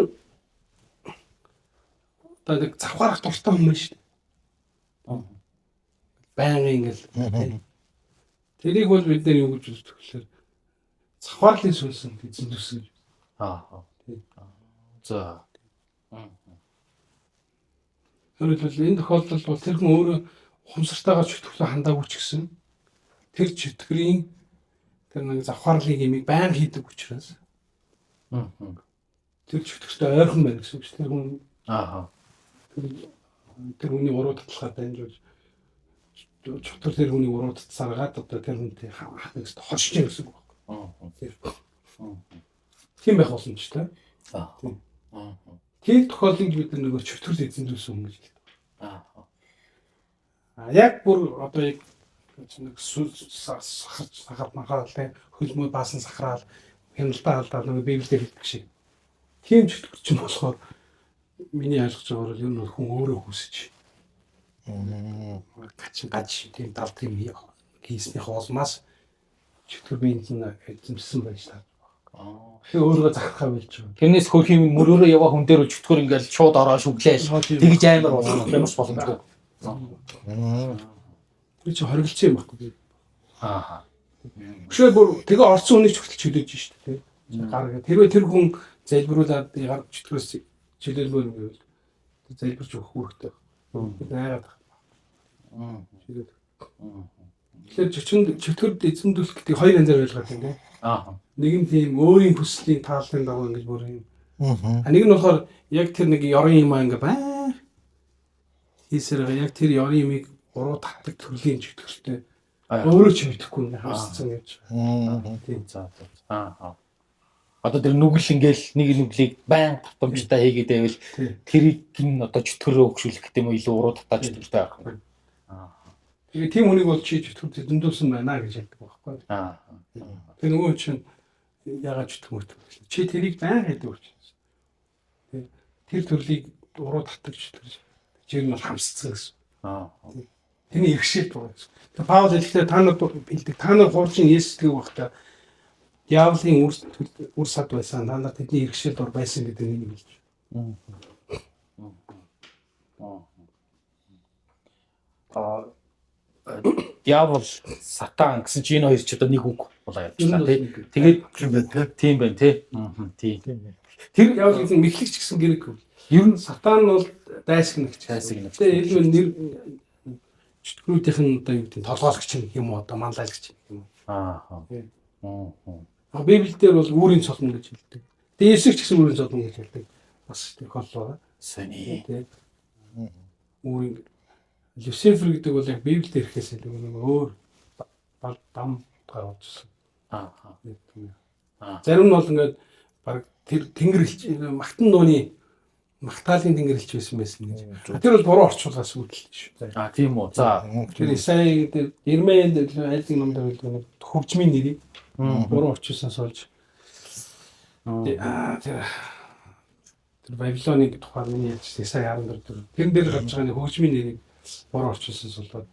одоо нэг завхаарах дуртай хүн байна шүү дээ. Байнгын ингээл тэрийг бол бид нар юу гэж үздэг гэхээр завхаарлын сүнс нь эзэн төсөн гэж. Аа. За. Өөрөөр хэлбэл энэ тохиолдолд бол тэр хүн өөрөө ухамсартайгаар чөтгөрлөө хандаагүй ч гэсэн тэр чөтгөрийн тэр нэг завхаарлын имийг байнга хийдэг учраас тэр чөтгөртэй ойрхон байна гэсэн үг шүү. Тэр хүн Аа. Тэр хүний уруу татлагаар дамжуулж чөтгөр тэр хүний уруу татсаргаад одоо тэр хүнтэй нэг хоршиж байгаа гэсэн үг байхгүй. Тийм байх боломжтой. Аа. Тэр тохиолдолд бид нөгөө чөтгөр эзэн зүйлсэн хүн гэж хэлдэг. Аа. А яг бүр одоо яг нэг сахарч сахар махаал те хөлмөө баасан сахраал хяналтаа алдаад нөгөө библиэр хэлдэг шиг. Тийм чөтгөр чинь болохоор миний ойлгож байгаагаар ер нь хүн өөрөө хүсэж гачин гаж тийм далд юм хийснийх улмаас чөтгөр биенд нь эзэмшсэн байж таа. Тэгээ өөрийгөө захирахаа болж байгаа. Тэрнээс хөрх юм мөрөөрөө яваа хүн дээр чөтгөр ингээл шууд ороо шүглээл. Тэгж амар болно. Ямар ч боломжгүй. Тэр чинь хоригдсон юм байхгүй. Аа. Өшөө бүр тэгээ орсон хүнийг ч хүртэл чөлөөж шүү дээ. Гар тэрвээ тэр хүн залбируулаад гар чөтгөрөөс чөлөөлмөр юм гэвэл залбирч өгөх үүрэгтэй. Бид айгаад байна. Чөлөөл. Тэгэхээр чөтгөрд эзэмдүүлэх гэдэг хоёр янзаар ойлгоод байна тийм. Аа. Нэг нь тийм өөрийн хүслийн тааллын дагуу ингэж бүр юм. А нэг нь болохоор яг тэр нэг ёрын юм аа ингээ баа хийсээр яг тэр ёрын юмыг уруу татдаг төрлийн чөтгөртэй. Өөрөө ч мэдэхгүй ингээ хамсцсан гэж. Тийм. За за. Аа. Одоо тэр нүгэл ингээл нэг нүглийг байн татамжтай хийгээд байвал тэрийг нь одоо чөтгөрөө өгшүүлэх гэдэг юм уу илүү уруу татаж чөтгөртэй байх юм. Аа. Тэгээ тийм хүнийг бол чи чөтгөр зөндөөлсөн байна гэж хэлдэг байхгүй. Аа. Тэгээ нөгөө чинь ягаад чөтгөр мөтгөр. Чи тэрийг байн хийдэг учраас. Тэр төрлийг уруу татдаг чөтгөр. Тэр нь бол хамсцсан гэсэн. Аа. Тэрний иргэшил байгаа гэсэн. Тэгээ Паул хэлэхдээ та нар хэлдэг. Та нар хуучин Есүстэй байхдаа диаволын үр сад байсан. Та нар тэдний иргэшил дор байсан гэдэг нэг хэлж байна. Аа. Диавол, сатан гэсэн чинь энэ хоёр ч одоо нэг үг болоо явчихлаа тий. Тэгээд тийм байна тий. Тийм байна тий. Тийм. Тэр диавол гэсэн мэхлэгч гэсэн грек үг. Ер нь сатан бол дайсагнагч. Дайсагнагч. Тэгээ илүү нэр чөтгөрүүдийнх нь одоо юу гэдэг нь толгойлогч юм уу одоо манлайлагч юм уу. Аа. Аа. Библиэл дээр бол үүрийн цолно гэж хэлдэг. Тэгээ Есүс ч гэсэн үүрийн цолно гэж хэлдэг. Бас тохиолдол байгаа. Сони. Тэ. Үүрийн Люцифер гэдэг бол яг Библиэлд ирэхээс илүү нэг өөр дам гаргуулсан. Аа. Зарим нь бол ингээд баг тэр тэнгэр элч магтан дууны магтаалын тэнгэр элч байсан гэж. Тэр бол буруу орчуулгаас үүдэлтэй шүү. Аа тийм үү. За. Тэр Исаи гэдэг Ермийн айлын ном дээр хэлдэг нэг хөгжмийн нэрийг буруу орчуулсанаас болж тэр Вавилоныг тухай миний ярьж Исаи 14 тэрэн дээр гарч байгаа нэг хөгжмийн нэрийг буруу орчуулсанаас болоод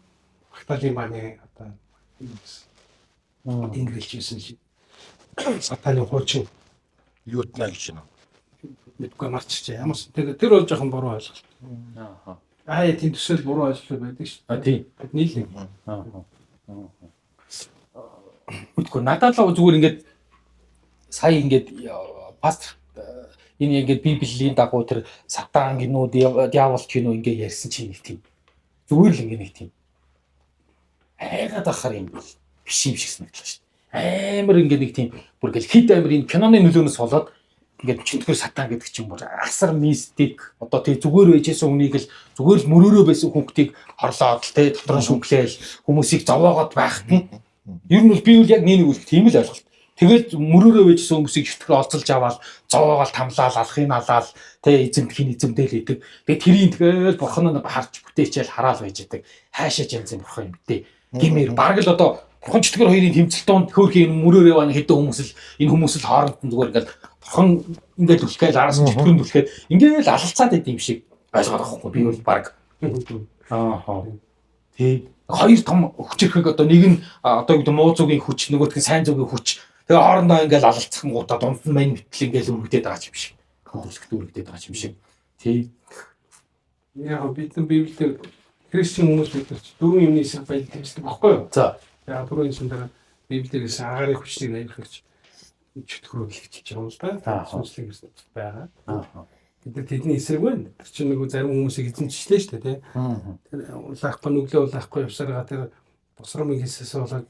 магтаалын бааны одоо тэнгэр элч байсан сатаны хуучин юутна гэж байна. Мэдгүй марччихэ. Ямар ч тэр бол жоохон буруу ойлголт. Аа. Аа тийм төсөөл буруу ойлголт байдаг шүү. А тийм. Нийлэг. Аа. Мэдгүй надад л зүгээр ингээд сая ингээд пастор энэ ингээд библийн дагуу тэр сатан гинүү диавол гинүү ингээд ярьсан чинь нэг тийм зүгээр л ингээд нэг тийм айгаад ахаар юм биш юм шиг санагдлаа шүү. Амар ингээд нэг тийм бүр ингээл хит амар энэ киноны нөлөөнөөс болоод ингээд чөтгөр сатан гэдэг чинь бүр асар мистик одоо тий зүгээр байжсэн хүнийг л зүгээр л мөрөөрөө байсан хүнхтийг хорлоод л тий дотор нь шүнхлээл хүмүүсийг зовоогоод байхад нь ер нь бол би бол яг нэг нэг тийм л ойлголт. Тэгэл мөрөөрөө байжсэн хүмүүсийг чөтгөр олзолж аваад зовоогоол тамлаал алахыг алаал тэ эзэмдэхийг эзэмдээл идэг. Тэгээ тэрийн тэгэл бурхан нь харж бүтээчээл хараал байж идэг. Хаашаа ч янзын бурхан юм бэ? Гимээр бараг л одоо бурхан чөтгөр хоёрын тэмцэл донд хөөрхийн мөрөөрөө яваа хэдэн хүмүүс л энэ хүмүүс л хооронд нь зүгээр ингээл бурхан ингээл түлхээл араас нь чөтгөр нь түлхээд ингээл алалцаад байд юм шиг ойлгоод байгаа хгүй би бол бараг. Аа. Тий. Хоёр том хүчирхэг одоо нэг нь одоо юу гэдэг муу зүгийн хүч нөгөөх нь сайн зүгийн хүч. Тэгээ хоорондоо ингээл алалцхан гутаа дунд нь мань мэтэл ингээл өргөдөөд байгаа юм шиг. Хөлсгт өргөдөөд байгаа юм шиг. Тий. Яг бид нар Библиэр христийн хүмүүс бид нар дөрвөн юмны эсрэг баял тэмцдэг баггүй юу? За. Яг түрүү энэ дараа Библиэр хэлсэн агаарын хүчнийг аяархагч чөтгөрөөр л гэж байгаа юм л да. Сүнслэг ертөнцид байгаа. Аа. Бид нар тэдний эсрэг байна. Тэр чинь нөгөө зарим хүмүүсийг эзэмшилээ шүү дээ, тий. Тэр улаахгүй нүглээ улаахгүй явсараа тэр босромыг хийсээс болоод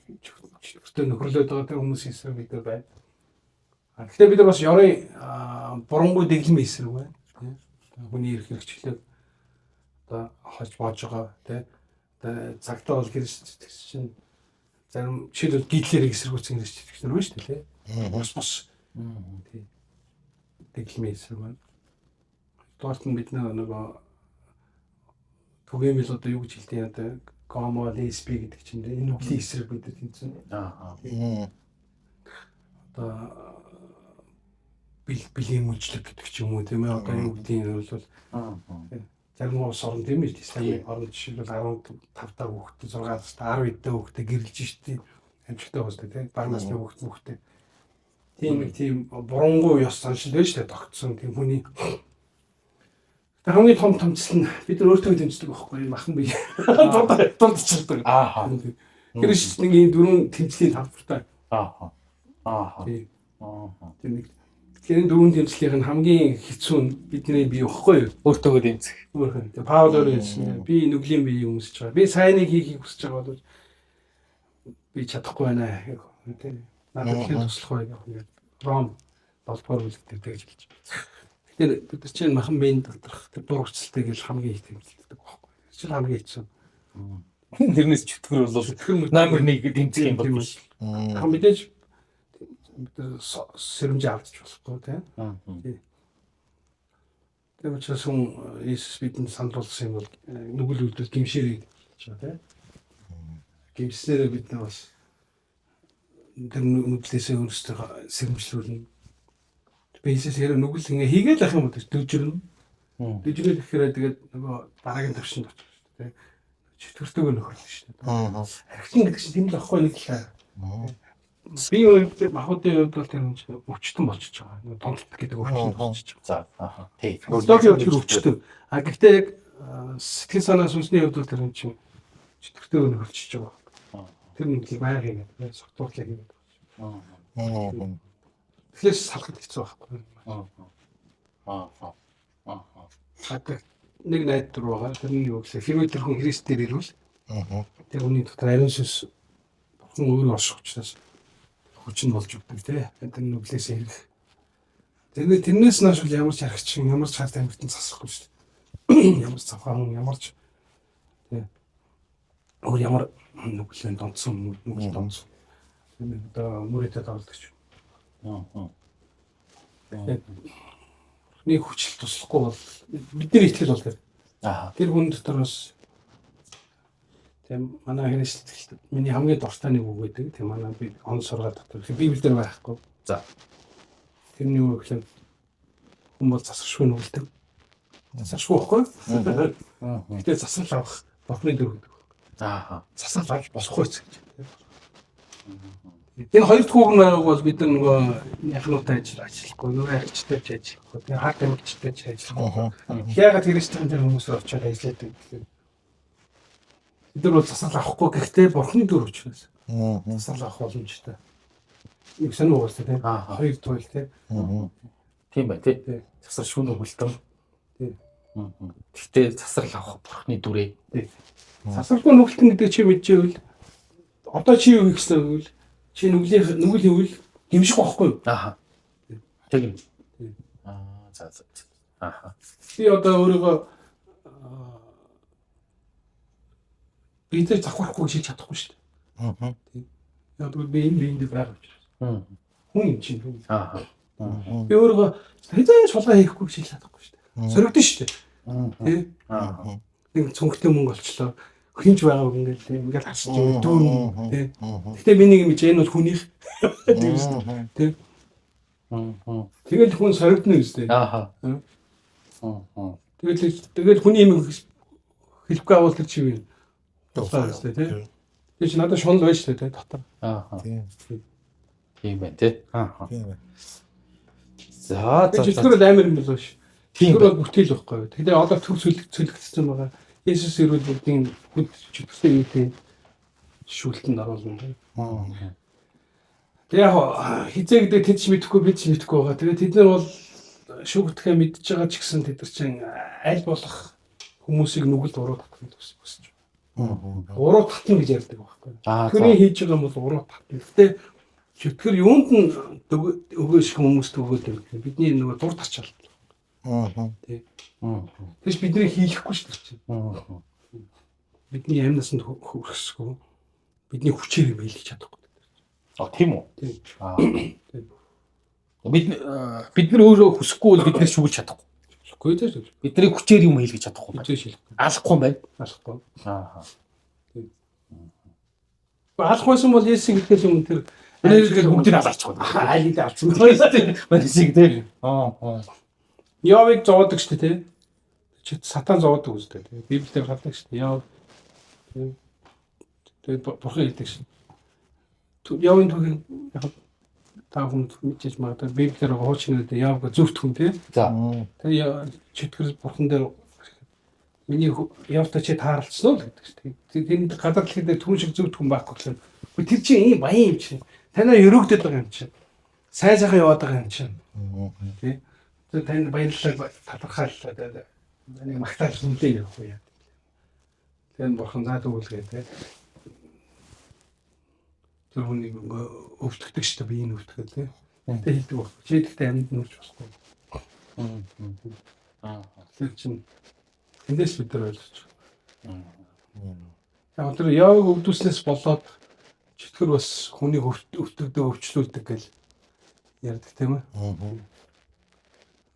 чөтгөртөө нөхөрлөөд байгаа тэр хүмүүсийн эсрэг бид нар байна. А гэхдээ бид нар бас ёрын бурангуй дэглэмийн эсрэг байна. Тий. Хүний эрх хэрэгчлээ одоо хож боож байгаа, тий. Одоо цагтаа бол Христ чинь зарим жишээлбэл гитлерийг эсэргүүцсэн Христ итгэгч нар байна шүү дээ, тий. Бус. Тий. Дэглэмийн эсрэг байна. Дугаарт нь бид нөгөө түгээмэл одоо юу гэж хэлдэг одоо гомо, лесби гэдэг чинь энэ нүглийн эсрэг бид нар тэмцэн. Аа. Одоо бэлгийн үйлчлэг гэдэг ч юм уу тийм ээ одоо юу гэдгийг нь бол зарим улс орн тийм ээ исламын орн жишээлбэл 15 та хүүхдээ 6 настай 10 эдтэй хүүхдээ гэрэлж штий амжилттай байгаа тийм бага насны хүүхд хүүхдээ тийм нэг тийм бурангуй ёс заншил байж штэ тогтсон тийм хүний. Тэр хамгийн том тэмцэл нь бид нар өөртөө тэмцдэг байхгүй махан бие дурдчихдаг. Аа. Тэр шин нэг ийм дөрвөн тэмцлийн талбартай. Аа. Аа. Тэр нэг тэгэхээр энэ дөрвөн тэмцлийнх нь хамгийн хэцүү нь бидний бие байхгүй юу? Өөртөөгөө тэмцэх. Өөрхөн. Тэгээ Паул өөрөө хэлсэн. Би нүглийн бие өмсөж байгаа. Би сайныг хийхийг хүсэж байгаа боловч би чадахгүй байна. Тийм. Надад хэн туслах вэ гэх юм. Ром 7 дугаар бүлэг дээр тэгж хэлж байна. Тэгэхээр бид нар чинь махан биеийн доторх тэр дур хүсэлтэйг л хамгийн их тэмцэлдэг байхгүй. Тэр чинь хамгийн хэцүү. Тэрнээс чөтгөр бол номер 1 тэмцэх юм бол биш. Хам мэдээж бид сэрэмжээ алдчих болохгүй тийм. Тийм учраас хүн Иесус бидэнд санал болгосон юм бол нүгэл үйлдэл гимшээрэй гэж байна тийм. Гимснээрээ бид нар бас тэр нүглээсээ өөрсдөө сэрэмжлүүлнэ. Иесус хэрэг нүгэл ингээ хийгээл ах юм бол дүүжирнэ. Дүүжрээд гэхээр тэгээд нөгөө дараагийн төвшөнд очих шүү дээ. Чөтгөртөөгөө нөхөрлөн шүү дээ. Архин гэдэг чинь тийм л ахгүй нэг л. Би хувьд махуудын хувьд бол тэр хүн өвчтөн болчихж байгаа. Нөгөө донтолт гэдэг өвчин болчихж байгаа. За аа. Тий. Логийн хувьд тэр өвчтөн. А гэхдээ яг сэтгэл санаа сүнсний хувьд бол тэр хүн чинь чөтгөртөөгөө нөхөрлөж байгаа. Тэр нүглийг байг хийгээд, согтуурлыг хийгээд. Тэгэхээр салахад хэцүү байхгүй. Аа. Нэг найдвар байгаа. Тэр нь юу гэхээр хэрвээ тэр хүн Христээр ирвэл тэр хүний дотор ариун сүнс бурхан өөрөө орших учраас хүч нь болж өгдөг тий. Тэр нүглээс ирэх. Тэгээд тэрнээс нааш бол ямар ч архичин, ямар ч харт амьтан засахгүй шүү дээ. Ямар ч цавхаа хүн, ямар ч тий. Өөр ямар нүглийн донцсон, нүгэл донцсон. Тэр одоо мөрөдөд оролдог ч. Нэг хүчил туслахгүй бол бидний итгэл бол тэр. Тэр хүн дотор бас тийм манай Христ итгэлд миний хамгийн дуртай нэг үг байдаг. Тийм манай би он сургаал дотор Библиэлд байхгүй. За. Тэрний юу гэхээр хүн бол засаршгүй нүгэлдэг. Засаршгүй байхгүй. Гэтэ засал авах Бурхны дүр гэдэг. Аа. Засал авч болохгүй ч гэж. Энэ хоёр дахь үг нь бол бид нар нөгөө яхнуутай ажиллахгүй, нөгөө арчтай ч ажиллахгүй, тэр харт амьгчтай ч ажиллахгүй. Яагаад Христийн тэр хүмүүсээр очиод ажилладаг гэхээр бид нар бол засал авахгүй гэхдээ Бурхны дүр учраас засал авах боломжтой. Нэг сонир угаасаа тийм хоёр туйл тийм. Тийм бай тий. Засал шүүн өгөлтөн. Тий. Гэхдээ засал авах Бурхны дүрээ. Тий. Засалгүй нүгэлтэн гэдэг чи мэдчихвэл одоо чи юу хийх ёстой гэвэл чи нүгэл хийвэл гимших байхгүй юу? Аа. Тийм. Аа за за. Аа. Би одоо өөрийгөө бид нар завхарахгүй шилж чадахгүй шүү дээ. Аа. Тийм. Яг тэгвэл би энэ биеинд байгаа учраас. Хүн юм чинь. Аа. Би өөрийгөө хэзээ шулгаа хийхгүй гэж хэлж чадахгүй шүү дээ. Соригдсон шүү дээ. Тэ? Аа. Нэг цүнхтэй мөнгө олчлоо. Хинч байгаагүй ингээл тэ ингээл харсаж юм дүүрэн тэ. Гэтэ миний юм чи энэ бол хүнийх тийм шүү дээ. Тэ. Тэгэл хүн соригдно үстэй. Аа. Тэгэл хүний юм хэлэхгүй авал тэр чи юу юм. Тусаа үстэй тэ. Тэр чи надад шунал байж шүү дээ дотор. Аа. Тийм. Тийм байна тий. Аа. Тийм байна. За Тэр за. чөтгөр бол амар юм болов ш. Тийм Чөтгөр бол бүтээл байхгүй юу. Тэгэхээр одоо төр цөлөгдсөн байгаа. Есүс ирвэл бүгдийн хүнд чөтгөртэй үедээ шүүлтэнд оруулна. Тэг яг хизээ гэдэг тэд ч мэдэхгүй бид ч мэдэхгүй байгаа. Тэгээ тэд нар бол шүүгдэхээ мэдж байгаа ч гэсэн тэд нар чинь аль болох хүмүүсийг нүгэлд уруу татна гэж хүсэж байна. Уруу татна гэж ярьдаг байхгүй. Аа, Чөтгөрийн хийж байгаа юм бол уруу татна. Гэтэ чөтгөр юунд нь өгөөш хүмүүст өгөөд юм бэ? Бидний нөгөө дур тачаал. Тий. Тэгэж бидний хийхгүй шүү дээ. Бидний амьнасанд хүрхэсгүй. Бидний хүчээр юм хийлгэж чадахгүй. А тийм үү? Тий. Аа. Тий. Бид нар өөрөө хүсэхгүй бол бид нар шүүгэж чадахгүй. Үгүй дээ. Бидний хүчээр юм хийлгэж чадахгүй байна. Хүчээр шилэхгүй. Алахгүй юм байна. Алахгүй. Аа. Алах байсан бол Есүс гэхээс өмнө тэр Өнөөдөр бүгдийг алаачих байна. аль хэдийн алцсан байна. Манайсыг тий. Аа. Йовыг зовоодог шүү дээ, тий. Чи сатан зовоодог үстэй тий. Библиэлд гардаг шүү дээ. Йов. Тэгээд бурхан хэлдэг шүү. Йовын түүхийг яг та хүн мэдээж магадгүй Библиэр хуучин нэрээр Йовг зөвхт хүн тий. За. Тэгээ чөтгөр бурхан дээр миний Йовтой чи таарлцсан уу гэдэг шүү дээ. Тэнд газар дэлхий дээр түн шиг зөвхт хүн байхгүй гэхлээр. Үгүй тэр чинь ийм баян юм чинь. Танаа өрөөгдөд байгаа юм чинь. Сайн сайхан яваад байгаа юм чинь. Тий. Тэр танд баярлалаа талархаал таныг магтаал хүнлээ явах уу яа. Тэр бурхан заа төгөлгээ тий. Тэр хүнийг өвтгдөг шүү дээ би энэ өвтгөл тий. Тэ хэлдэг баг. Чи тэгтээ амьд нүрч болохгүй. Аа. Тэр чинь эндээс бид нар ойлгож байна. Яг тэр яваг өвдүүлснээс болоод чөтгөр бас хүнийг өвтгдөг, өвчлүүлдэг гэл ярьдаг тийм ээ.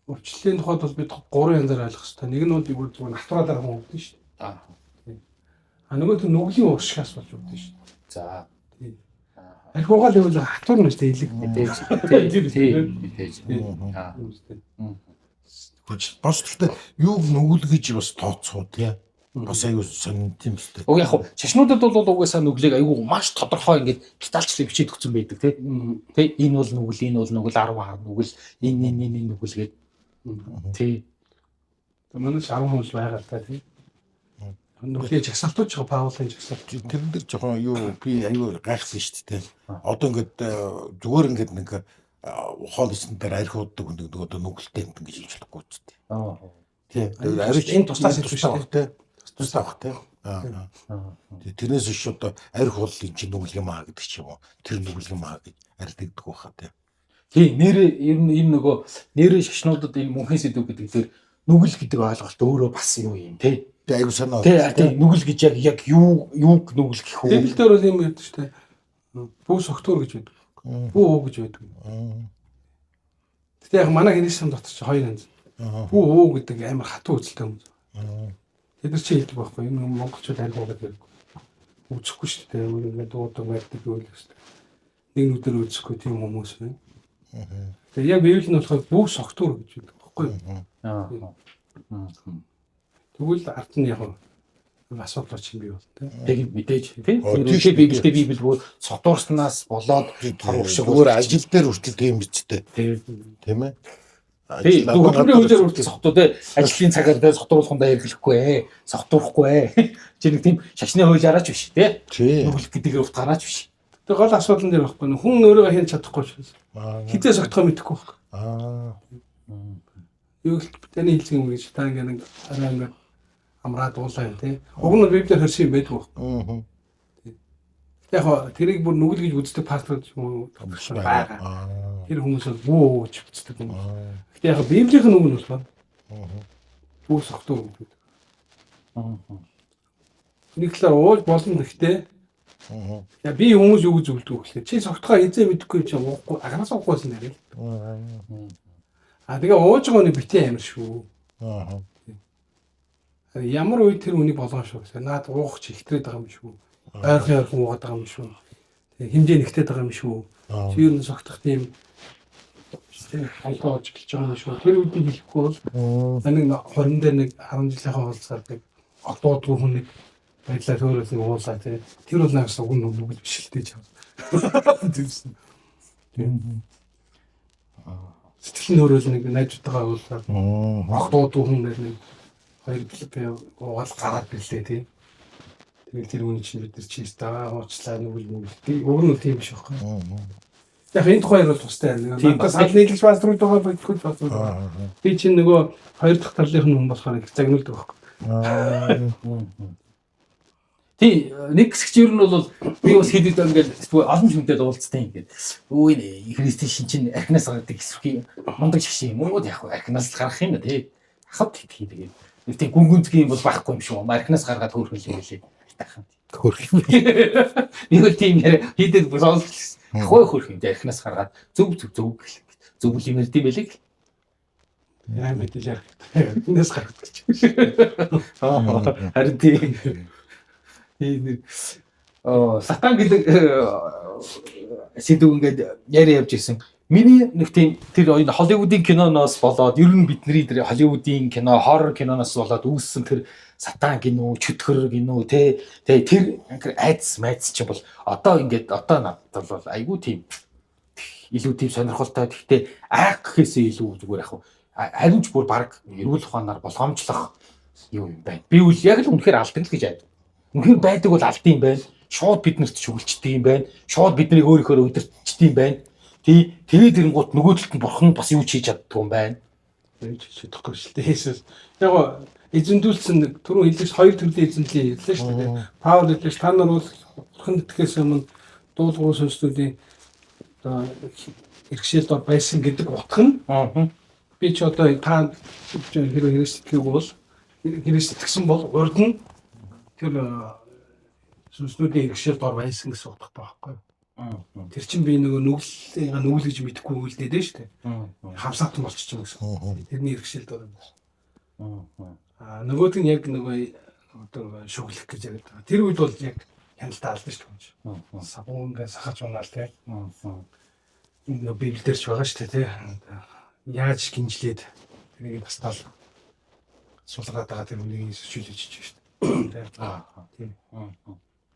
Өвчлөлийн тухайд бол бид гурван янзаар ойлгох хэрэгтэй. Нэг нь бол зүгээр зүгээр натуралаар хүн өвдөн шүү дээ. Аа. А нөгөө нь нүглийн ууршигаас болж өвдөн шүү дээ. За. Архиугаал явал хатуур нь шүү дээ илэг. Мэдээж. Тий. Тий. Мэдээж. Аа. Бас гэхдээ юуг нүгэл гэж бас тооцоо тий. Бас аюу сонин тийм үстэй. Уг яг хуу шашнуудад бол угаасаа нүглийг айгүй маш тодорхой ингээд детальчлан бичээд өгсөн байдаг тий. Тий энэ бол нүгэл, энэ бол нүгэл, 10 хар нүгэл, энэ энэ энэ нүгэл гээд. Тий. Манай ч 10 хүн л байгаа л та тий. Нүглийн жагсаалтууд ч Паулын жагсаалт. Тэрэн дээр жоохон юу би аюу гайхсан шүү дээ. Одоо ингээд зүгээр ингээд нэг хоол исэн дээр арх уудаг хүн нэг одоо нүгэлтэй юм гэж хэлж болохгүй ч тий. Аа. Тий. Арх Энэ тусдаа сэдв шүү дээ. Тусдаа бах тий. Аа. Тэрнээс биш одоо арх уул энэ чинь нүгэл юм аа гэдэг ч юм уу. Тэр нүгэл юм аа гэж ардагддаг байхаа тий. Тий, нэрээ ер нь энэ нөгөө нэрээ шашнуудад энэ мөнхийн сэдв гэдэг дээр нүгэл гэдэг ойлголт өөрөө бас юу юм тий. Тэг аюу санаа. Тий, тий нүгэл гэж яг яг юу юуг нүгэл гэх үү? Библиэл дээр бол юм байдаг шүү дээ. Бүү согтуур гэж байдаг. Бүү уу гэж байдаг. Гэтэ яг манай христийн дотор чи хоёр янз. Бүү уу гэдэг амар хатуу үзэлтэй хүмүүс. Тэд нар чи хэлдэг байхгүй юу? Энэ монголчууд арх уугаад байдаг. Үзэхгүй шүү дээ. Өөр ингээд дуудаг байдаг юу л шүү дээ. Нэг нүдээр үзэхгүй тийм хүмүүс байна. Тэгээ яг Библи нь болохоор бүү согтуур гэж байдаг байхгүй юу? Аа. Тэгвэл ард нь яг асуудал чинь бий болно тийм. Тэг мэдээж тий. Оо, тийм шүү Тэр Библиэд Библи бүр согтуурснаас болоод хор уршиг Өөр ажил дээр хүртэл тийм биз дээ. тий. Тийм ээ. Тий, хөдөлмөрийн хуулиар хүртэл согтуу тий. Ажлын цагаар тий согтууруулахундаа эргэлэхгүй ээ. Согтуурахгүй ээ. Чи нэг тийм шашны хуулиараа ч биш тий. Тий. Нүгэл гэдэг утгаараа ч биш. Тэгээ гол асуудал нь дээр байхгүй. Хүн өөрийгөө хянаж чадахгүй ч. Аа. Хизээ согтохоо мэдэхгүй байхгүй. Аа. Юу л таны хэлсэн юм гэж та ингээ нэг арай ингээ амраад дуулаа юм тий. Уг нь Библиэр хорсон юм байдаг байхгүй. Аа. Яг хоо тэрийг бүр нүгэл гэж үздэг пасторууд ч юм уу байгаа. Аа. Тэр хүмүүс бол бүү гэж үздэг юм. Гэтэ яг Библийн үг нь болохоор бүү согтуу гэдэг. Нэг талаар ууж болно гэхдээ Я би хүмүүс юу гэж зөвлөдөг вэ гэхлээр чи согтохоо хизээ мэдэхгүй чи уухгүй агнаас уухгүйсэн нэрээ. А тэгээ ууж байгаа хүний битээ амир шүү. Ямар үед тэр үнийг болгоно шүү гэсэн. Наад уух чи ихтрээд байгаа юм шүү. Ойрхон ойрхон уугаад байгаа юм шүү. Тэгээ хэмжээ нэгтээд байгаа юм шүү. Чи ер нь согтох тийм холдоо ууж эхэлж байгаа юм шүү. Тэр үед нь хэлэхгүй бол нэг 20 дээр нэг 10 жилийнхаа уулзаар нэг огтоодгүй хүн нэг баялаа төөрөл нэг уулаа тий. Тэр бол наагс уг нь нүгэл биш л дээ чам. Тэгсэн. Сэтгэл нь хөрөөл нэг найзуудтайгаа уулзаад огтоодгүй хүн нэг хоёр би уугаал гараад ирлээ тий. Тэгэл тэр үний чинь бид нар чийс даа уучлаа нүгэл нүгэл. Тий уг нь тийм биш байхгүй. Яг энэ тухай бол тустай. Надад санал нийлж пасторууд байгаа бодгүй пасторууд. Би чинь нөгөө хоёр дахь талынх нь хүн болохоор их загнуулдаг байхгүй. Тий, нэг хэсэг чинь ер нь бол би бас хэд хэд ингээд олон хүнтэй уулзтیں۔ Ингээд өө энэ Христийн шин чинь архинаас гаргадаг хэсэг мундаг шиш юм уу яг архинаас л гарах юм да тий. Хавд хит тэгээд нэг тийм гүн гүнзгий юм бол байхгүй юм шүү. Архинаас гаргаад хөөрхөн л хэлээ. Тайхан. Хөөрхөн. Би бол тийм яриа хийдэд бүр сонсч. Хой хөөрхөн архинаас гаргаад зөв зөв зөв гэл. Зөв л юм ярьд юм байлээ. Яа мэдэл ярих. Энэс гаргадаг чи. Харин тийм. Тийм сатан гэдэг сэдв ингээд яриа явж исэн. Миний нэг тийм тэр энэ Холливуудын киноноос болоод ер нь бидний тэр Холливуудын кино, хоррор киноноос болоод үүссэн тэр сатан гинүү, чөтгөр гинүү тэ тэр айдас майдас чинь бол одоо ингээд одоо надад бол айгүй тийм илүү тийм сонирхолтой. Гэхдээ айх гэхээсээ илүү зүгээр яг харин ч бүр баг эрүүл ухаанаар болгоомжлох юу юм байна. Би үл яг л үнэхээр алдаг л гэж айд. Үнэхээр байдаг бол алд юм байна. Шууд биднэрт шүглждэг юм байна. Шууд биднийг өөрийнхөө өдөртчдөг юм байна. Тий, тэгээд ирэнгуут нөгөө талд нь бурхан бас юу ч хийж чаддгүй юм байна. Юу ч хийж чадахгүй шүү дээ. Есүс. Яг го эзэндүүлсэн нэг түрүүн хэлсэн хоёр төрлийн эзэндлийн хэллээ шүү дээ. Паул хэлсэн та нар бол бурхан итгэхээс өмнө дуулгуун сүнслүүдийн одоо иргэшээлд ор байсан гэдэг утга нь би ч одоо та хэрвээ Христ итгээг бол Христ итгэсэн бол урд нь тэр сүнснүүдийн иргэшээлд ор байсан гэсэн утгатай байхгүй юу? Тэр чинь би нөгөө нүглийг нүгэл гэж мэдэхгүй үлдээд шүү дээ. Хамсаатан болчихж байгаа гэсэн. Тэрний иргэшээлд ор юм байна. Аа нөгөөд нь яг нөгөө одоо шүглэх гэж яриад байгаа. Тэр үед бол яг хяналтаа алдсан шүү дээ. Сабун ингээд сахаж унаал тий. Нөгөө Библиэр ч байгаа шүү дээ тий. Яаж гинжлээд тэрийг тастаал сулгаад байгаа тэр хүнийг сүчүүлж чиж шүү дээ. Тийм.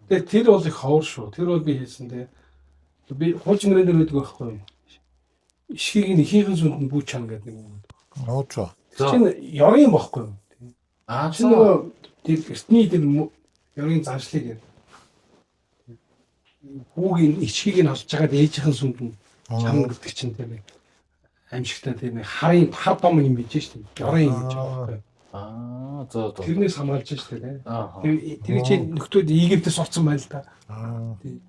Тэгээ тэр бол их ховор шүү. Тэр бол би хэлсэн тий. Би хуучин гэрэн дээр байдаг байхгүй юу? Ишгийг нь ихийнхэн сүнд нь бүү чан гэдэг нэг үг. Ууч. Тэр чинь ёрын юм байхгүй юу? Аа чи нөгөө тэр эртний тэр ёрын заншлыг яа. Хүүгийн ичгийг нь олж хагаад ээжийнхэн сүнд нь чам гэдэг чинь тийм ээ. Аимшигтай тийм ээ. Харын хар дом юм биш шүү дээ. Ёрын юм гэж байгаа байхгүй юу? Аа зөө зөө. Тэрнээс хамгаалж шүү дээ. Аа. Тэр чинь нөхдүүд Египтээс орсон байна л да.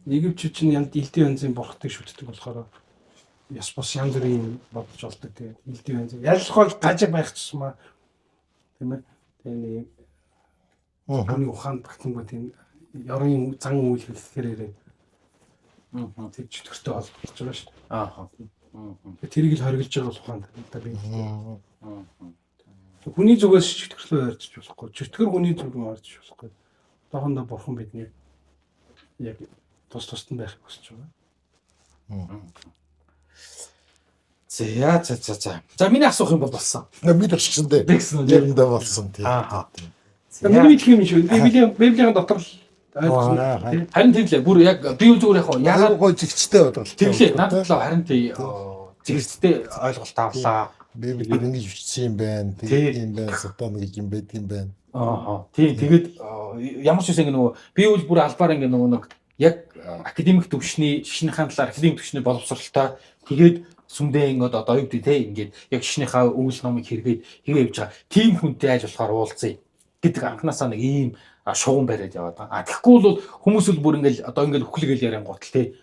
Египтчүүд чинь янд элдв янзын бурхтыг шүтдэг болохоор ёс бус янз бүрийн бодож олдог тийм элдв янз. Ялхол гажиг байх тусмаа тийм ээ. Тэгээ нэг хүний ухаанд багтангүй тийм ёрын зан үйл хэлэхээр тэр чөтгөртэй холбогдож байгаа шүү дээ. Аа. Тэрийг л хоригдж байгаа бол ухаанд та би. Хүний зүгээс чөтгөрлөө ойртож болохгүй. Чөтгөр хүний зүг рүү ойртож болохгүй. Одоохондоо бурхан бидний яг тус тусад нь байхыг хүсэж байгаа. За за за за. За миний асуух юм бол болсон. Би төрчихсөн дээ. Тэгсэн үү? Ярэндээ болсон тий. Аа. Миний мэдх юм шүү. Би Библийн дотор л ойлгосон. Харин тийм лээ. Бүр яг би юу зүгээр яг яагаад гой зэгцтэй ойлголт. Тийм лээ. Надад л харин тий зэгцтэй ойлголт авлаа. Библи ингэж бичсэн юм байна. Тэгээд юм байна. Сатан гэж юм байдаг юм байна. Аа. Тийм тэгээд ямар ч үсэн ингэ нөгөө би үл бүр албаар ингэ нөгөө нэг яг академик төвшний шишнийхээ талаар академик төвшний боловсралтай тэгээд сүмдээ ингээд одоо юу гэдэг те ингээд яг шишнийхээ үйл номыг хэрэгээд хийгээ явж байгаа. Тийм хүнтэй ажил болохоор уулзъя гэдэг анханасаа нэг ийм шугам бариад яваад байгаа. А тэгэхгүй бол хүмүүс л бүр ингээд одоо ингээд үхлэгээл яриан гутал те.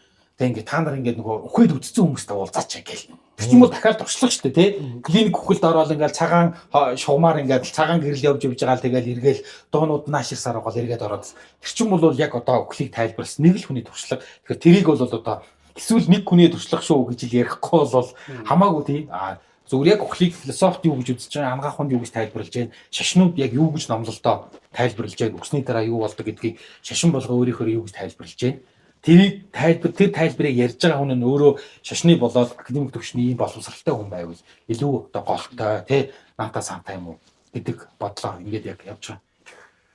Тэг ингээд та нар ингээд нөгөө үхээд үдцсэн хүмүүстэй уулзаач гэл. Тэр чинь бол дахиад туршлага шүү дээ, тий. Клиник үхэлд ороод ингээд цагаан шугамар ингээд цагаан гэрэл явж явж байгаа л тэгэл эргээл дуунууд нааширсаар байгаа л эргээд ороод. Тэр чинь бол яг одоо үхлийг тайлбарласан нэг л хүний туршлага. Тэгэхээр тэрийг бол одоо эсвэл нэг хүний туршлага шүү гэж л ярихгүй бол хамаагүй тий. А зүгээр яг үхлийг философт юу гэж үзэж байгаа, анагаах хүнд юу гэж тайлбарлаж байна, шашнууд яг юу гэж номлолдоо тайлбарлаж байна, үхсний дараа юу болдог гэдгийг шашин болго өөрийнхөө юу гэж тайлбарлаж байна. Тэрийг тайлбар тэр тайлбарыг ярьж байгаа хүн нь өөрөө шашны болоод академик төвшний ийм боловсралтай хүн байвал илүү одоо голтой тий наата сантай юм уу гэдэг бодлоо ингээд яг явж байгаа.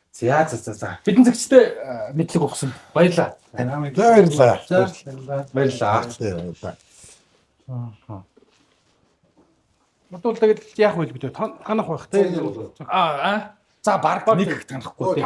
За за за за. Бидэн зэгцтэй мэдлэг ухсан. Баярлалаа. За, баярлалаа. За, баярлалаа. Баярлалаа. Баярлалаа. Бодвол тэгэл яах вэ гэдэг танах байх те. Аа за баг нэг танахгүй тий.